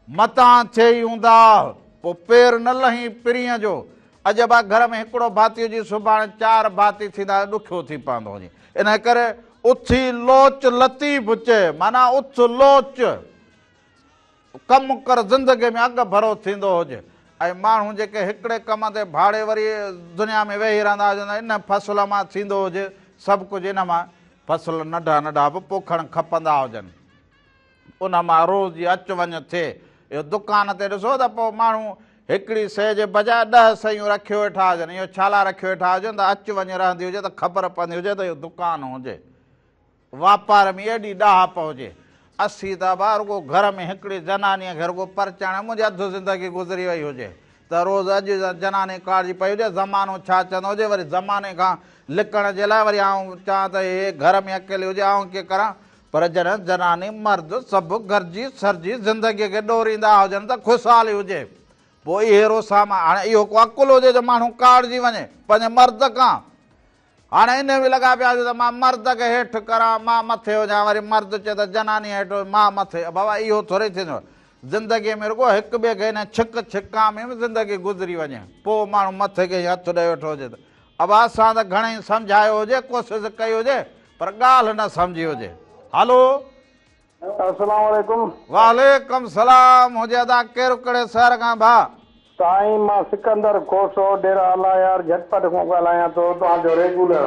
متان ٿئي اونداهه، پوء پير نه لهين پرينء جو. اڄ ابا گهر ۾ هڪڙو ڀاتي هجي، سڀاڻي چار ڀاتي ٿيندا ته ڏکيو ٿي پوندو هجي. انهيء ڪري اٿي لوچ لطيف چئي، معنيٰ اٿ لوچ، ڪم ڪر زندگيء ۾ اڳ ڀرو ٿيندو هج. ۽ ماڻهو جيڪي هڪڙي ڪم تي ڀاڙي وري دنيا ۾ ويهي رهندا هجن ته ان فصل مان ٿيندو هجي سڀ ڪجهه ان مان فصل ننڍا ننڍا به پوکڻ کپندا هجن. ان مان روز جي اچ وڃ ٿئي. اهو دڪان تي ڏسو ته پوء ماڻهو هڪڙي شيء جي بجاء ڏهه شيون رکيو ويٺا هجن. اهو ڇا لاء رکيو ويٺا هجن ته اچ وڃ رهندي هجي ته خبر پوندي هجي ته اهو دڪان هجي. واپار ۾ ايڏي ڏاهپ هجي. اسين ته ابا رڳو گهر ۾ هڪڙي زنانيء کي رڳو پرچائڻ ۾ منهنجي اڌ زندگي گذري وئي هجي ته روز اڄ زناني ڪاڙجي پئي هجي، زمانو ڇا چوندو هجي، وري زماني کان لڪڻ جي لاء وري آئون چوان ته هي گهر ۾ اڪيلي هجي آئون ڪيئن ڪران؟ پر جڏهن زناني مرد سڀ گڏجي سرجي زندگيء کي ڏوريندا هجن ته خوشحالي هجي. پوء اهي روساما، هاڻي اهو ڪو عقل هجي جو ماڻهو ڪاڙجي وڃي پنهنجي مرد کان. هاڻي انهي ۾ لڳا پيا هجو ته مان مرد کي هيٺ ڪران، مان مٿي هجان، وري مرد چئي ته زناني هيٺ هجي، مان مٿي. بابا اهو ٿورئي ٿيندو. زندگيء ۾ رڳو هڪ ٻئي کي انهي ڇڪ ڇڪان ۾ به زندگي گذري وڃي. پوء ماڻهو مٿي کي هٿ ڏئي ويٺو هجي ته ابا اسان ته گهڻئي سمجهايو هجي، ڪوشش ڪئي هجي، پر ڳالهه نه سمجهي هجي. هلو. السلام عليڪم. وعليڪم سلام هجي ادا ڪير ڪهڙي شهر کان ڀاء. سائين مان سڪندر کوسو ڊيرا الله يار جهٽ پٽ کان ڳالهايان ٿو توهان جو ريگولر.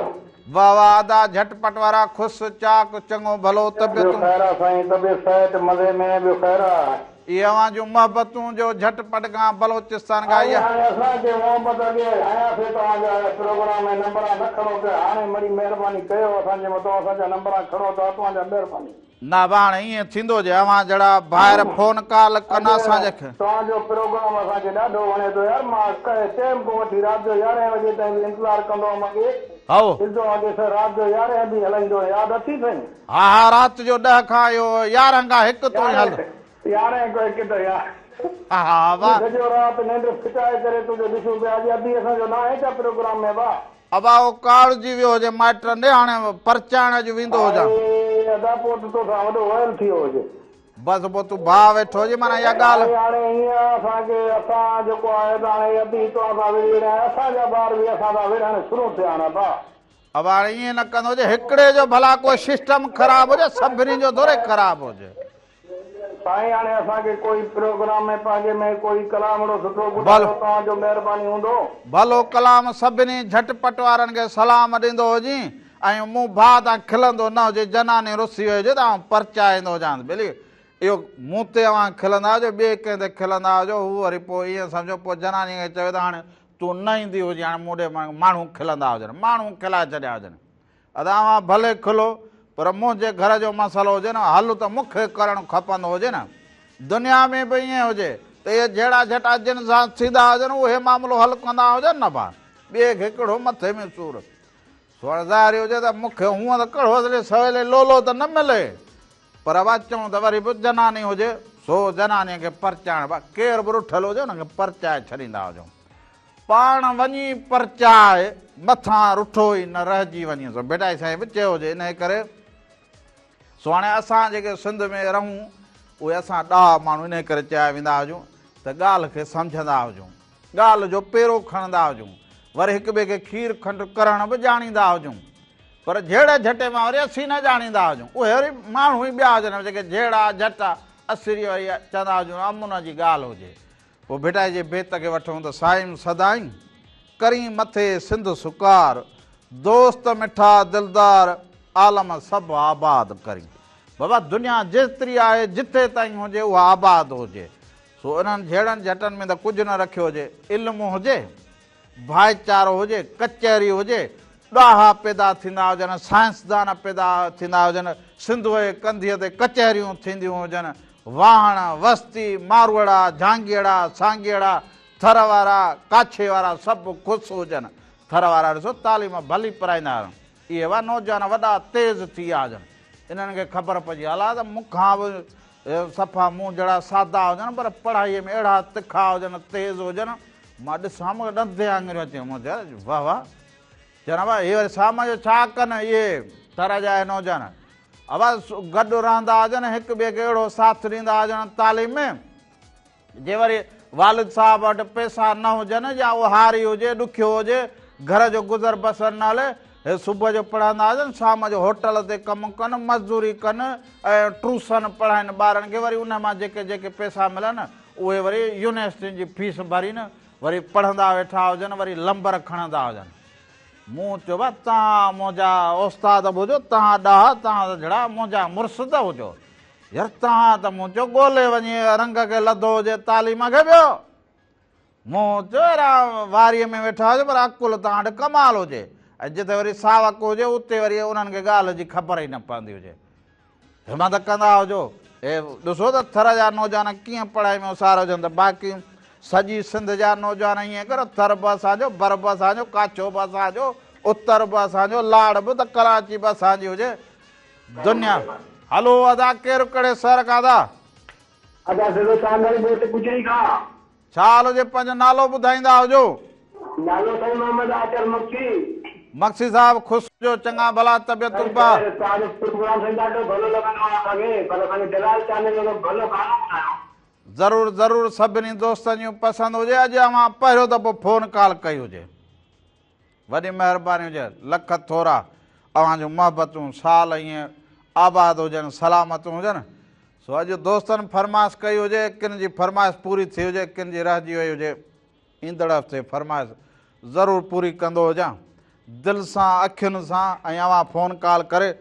واه واه ادا جهٽ پٽ وارا خوش چاڪ چڱو ڀلو ٻيو طبيعتون. خير آ سائين طبيعت صحت مزي ۾ ٻيو خير آ. اهي اوهان جون محبتون جو جهٽ پٽ کان بلوچستان کان سائين اها. هاڻي اسان کي محبت اڳي هنياسي توهان جا پروگرام ۽ نمبران نه کڻو پيا هاڻي مڙئي مهرباني ڪيو اسان جي مٿو اسان جا نمبران کڻو ٿا توهان جا مهرباني. نه به هاڻي ائين ٿيندو جي اوهان جهڙا ڀائر فون ڪال ڪن اسان جي کي. توهان جو پروگرام اسان کي ڏاڍو وڻي ٿو يار مان ڪنهن ٽيم کان وٺي رات جو يارهين وڳي تائين به انتظار ڪندو هئم اڳي هائو. ڏسندو هئم اڳي سر رات جو يارهين به هلائيندو هئم ياد اٿي سائين. ها ها رات جو ڏهه کان اهو يارهن کان هڪ تائين هل. يارهين کان هڪ تائين ها. ها ها واھ. سڄو رات ننڊ ڦٽائي ڪري تنهنجو ڏسون پيا اڄ ادي اسان جو ناهي ڇا پروگرام ۾ ڀاء. ابا اهو ڪاڙجي ويو هجي مائٽن ڏي هاڻي پرچائڻ اڄ ويندو هجان. هاء ادا پوء ته توسان وڏو ويل ٿي ويو هجي. بس پوء تون ڀاء ويٺو هجي معنيٰ اها ڳالهه. هاء هاڻي هيئن آ اسان کي اسان جيڪو آهي ته هاڻي ادي توهان سان وڙهي وڙهي هاڻي اسان جا ٻار به اسان سان وڙهڻ شروع ٿيا آهن ابا. ابا هاڻي ائين نه ڪندو هجي هڪڙي جو ڀلا ڪو سسٽم خراب هجي سڀني جو ٿوري خراب هجي. سائين هاڻي اسان کي ڪوئي پروگرام ۾ پنهنجي ۾ ڪوئي ڪلامڙو سٺو ٻڌايو توهان جو مهرباني هوندو. ڀلو ڪلام سڀني جهٽ پٽ وارن کي سلام ڏيندو هجين ۽ مون ڀاء تان کلندو نه هجي جناني رسي وئي هجي ته آئون پرچائيندو هجانس ٻيلي اهو مون تي اوهان کلندا هجو ٻئي ڪنهن تي کلندا هجو هو وري پوء ائين سمجهو پوء جناني کي چوي ته هاڻي تون نه ايندي هجين هاڻي مون ڏي ماڻهو کلندا هجن ماڻهو کلائي ڇڏيا هجن ادا اوهان ڀلي کلو پر منهنجي گهر جو مسئلو هجي نه حل ته مون کي ڪرڻ کپندو هجي نه. دنيا ۾ به ائين هجي. ته اهي جهيڙا جهٽا جن سان ٿيندا هجن اهي معاملو حل ڪندا هجن نه ڀا ٻئي کي ڪهڙو مٿي ۾ سور. سو هاڻي ظاهر اهو هجي ته مون کي هونء ته ڪهڙو اصلي سويلي لولو ته نه ملي پر ڀا چئون ته وري به جناني هجي سو جنانيء کي پرچائڻ ڀا ڪير به رٺل هجي ان کي پرچائي ڇڏيندا هجون. پاڻ وڃي پرچائي مٿان رٺو ئي نه رهجي وڃي سو ڀٽائي سائين به چيو هجي انهيء ڪري سو هاڻي اسان جيڪي سنڌ ۾ رهون اهي اسان ڏاها ماڻهو انهيء ڪري چيا ويندا هجون ته ڳالهه کي سمجهندا هجون، ڳالهه جو پيرو کڻندا هجون، وري هڪ ٻئي کي کير کنڊ ڪرڻ به ڄاڻيندا هجون پر جهيڙي جهٽي مان وري اسين نه ڄاڻيندا هجون اهي وري ماڻهو ئي ٻيا هجن جيڪي جهيڙا جهٽا اسري وري چوندا هجون امن جي ڳالهه هجي. پوء ڀٽائي جي بيت کي وٺون ته سائين سدائين، ڪرين مٿي سنڌ سڪار، دوست مٺا دلدار، عالم سڀ آباد ڪرين. بابا دنيا جيتري آهي جتي تائين هجي اها آباد هجي. سو انهن جهيڙن جهٽن ۾ ته ڪجهه نه رکيو هجي. علم هجي. ڀائيچارو هجي، ڪچهري هجي، ڏاها پيدا ٿيندا هجن، سائنسدان پيدا ٿيندا هجن، سنڌوء جي ڪنڌيء تي ڪچهريون ٿينديون هجن، واهڻ، وستي، ماروئڙا، جهانگيئڙا، سانگيئڙا، ٿر وارا، ڪاڇي وارا سڀ خوش هجن. ٿر وارا ڏسو تعليم ڀلي پرائيندا هجن. اهي هئا نوجوان وڏا تيز ٿي ويا هجن. انهن کي خبر پئجي الا ته مون کان به صفا مون جهڙا سادا هجن پر پڙهائيء ۾ اهڙا تکا هجن، تيز هجن. مان ڏسان مون کي ڏند تي آڱريون اچي ويون. مون چيو واهه واهه. چون ابا هي وري سام جو ڇا ڪن اهي ٿر جا اهي نوجوان. ابا گڏ رهندا هجن هڪ ٻئي کي اهڙو ساٿ ڏيندا هجن تعليم ۾. جي وري والد صاحب وٽ پئسا نه هجن يا اهو هاري هجي، ڏکيو هجي، گهر جو گذر بسر نه هلي، هي صبح جو پڙهندا هجن، شام جو هوٽل تي ڪم ڪن، مزدوري ڪن ۽ ٽيوشن پڙهائين ٻارن کي، وري انهن مان جيڪي جيڪي پئسا ملن، اهي وري يونيورسٽين جي فيس ڀرين، وري پڙهندا ويٺا هجن، وري لمبر کڻندا هجن. مون چيو ڀا توهان منهنجا استاد به هجو، توهان ڏاها، توهان جھڙا منهنجا مرشد هجو. يار توهان ته مون چيو ڳولي وڃي رنگ کي لڌو هجي تعليم کي ٻيو. مون چيو اهڙا واريء ۾ ويٺا هجو پر عقل توهان وٽ ڪمال هجي ۽ جتي وري ساوڪ هجي اتي وري انهن کي ڳالهه جي خبر ئي نه پوندي هجي. همت ڪندا هجو. هي ڏسو ته ٿر جا نوجوان ڪيئن پڙهائي ۾ اوسار هجن ته باقي سڄي سنڌ جا نوجوان ائين ڪرو ٿر به اسان جو، بر به اسان جو، ڪاڇو به اسان جو، اتر به اسان جو، لاڙ به ته ڪراچي به اسان جي هجي. دنيا. هلو ادا ڪير ڪهڙي شهر کان ادا. ادا سڌو چانڊاڻي ڳوٺ گجري کان. ڇا حال هجي پنهنجو نالو ٻڌائيندا هجو. نالو سائين محمد آچر مگسي. مگسي صاحب خوش هجو چڱا ڀلا طبيعتون با. سائين توهان جو پروگرام سائين ڏاڍو ڀلو لڳندو آهي اسان کي پر اسان کي جلال چانڊيي جو ڀلو گانو ٻڌايو. ضرور ضرور سڀني دوستن جون پسند هجي اڄ اوهان پهريون دفعو فون ڪال ڪئي هجي. وڏي مهرباني هجي لک ٿورا اوهان جون محبتون سال ائين آباد هجن سلامت هجن سو اڄ دوستن فرمائش ڪئي هجي ڪن جي فرمائش پوري ٿي هجي ڪن جي رهجي وئي هجي ايندڙ هفتي فرمائش ضرور پوري ڪندو هجان دل سان اکين سان ۽ اوهان فون ڪال ڪري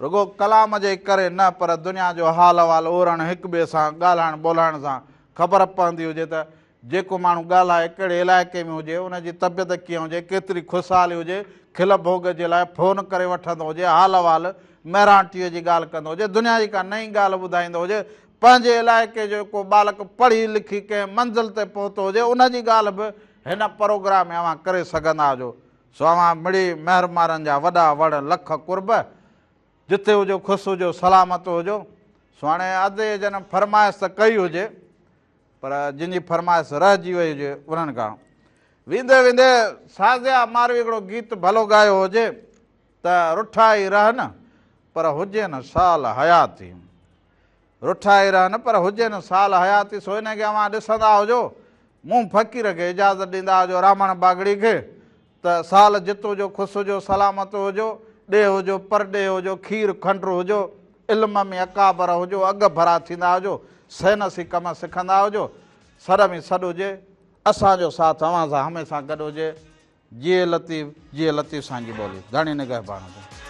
رڳو ڪلام جي ڪري نه پر دنيا جو حال احوال اورڻ هڪ ٻئي سان ڳالهائڻ ٻولهائڻ سان خبر پوندي هجي ته جيڪو ماڻهو ڳالهائي، ڪهڙي علائقي ۾ هجي، ان جي طبيعت ڪيئن هجي، ڪيتري خوشحالي هجي، کل ڀوڳ جي لاء فون ڪري وٺندو هجي، حال احوال، مهراڻ ٽي وي جي ڳالهه ڪندو هجي، دنيا جي ڪا نئين ڳالهه ٻڌائيندو هجي، پنهنجي علائقي جو ڪو ٻالڪ پڙهي لکي ڪنهن منزل تي پهتو هجي، ان جي ڳالهه به هن پروگرام ۾ اوهان ڪري سگهندا هجو. سو اوهان مڙئي مهرمارن جا وڏا وڙ لک قرب. جتي هجو خوش هجو، سلامت هجو. سو هاڻي ادي جن فرمائش ته ڪئي هجي. پر جن جي فرمائش رهجي وئي هجي انهن کان ويندي ويندي سازيا ماروي هڪڙو گيت ڀلو ڳايو هجي ته رٺا ئي رهن پر هجين سال حياتي رٺا ئي رهن پر هجين سال حياتي سو ان کي اوهان ڏسندا هجو مون فقير کي اجازت ڏيندا هجو رامڻ باگڙي کي ته سال جت هجو، خوش هجو، سلامت هجو، ڏيهه هجو، پرڏيهه هجو، کير کنڊ هجو، علم ۾ اڪابر هجو، اڳ ڀرا ٿيندا هجو، سائنسي ڪم سکندا هجو، سڏ ۾ سڏ هجي، اسان جو ساٿ اوهان سان هميشه گڏ هجي، جيئي لطيف، جيئي لطيف سائين جي ٻولي، ڌڻي نگهبان هجي.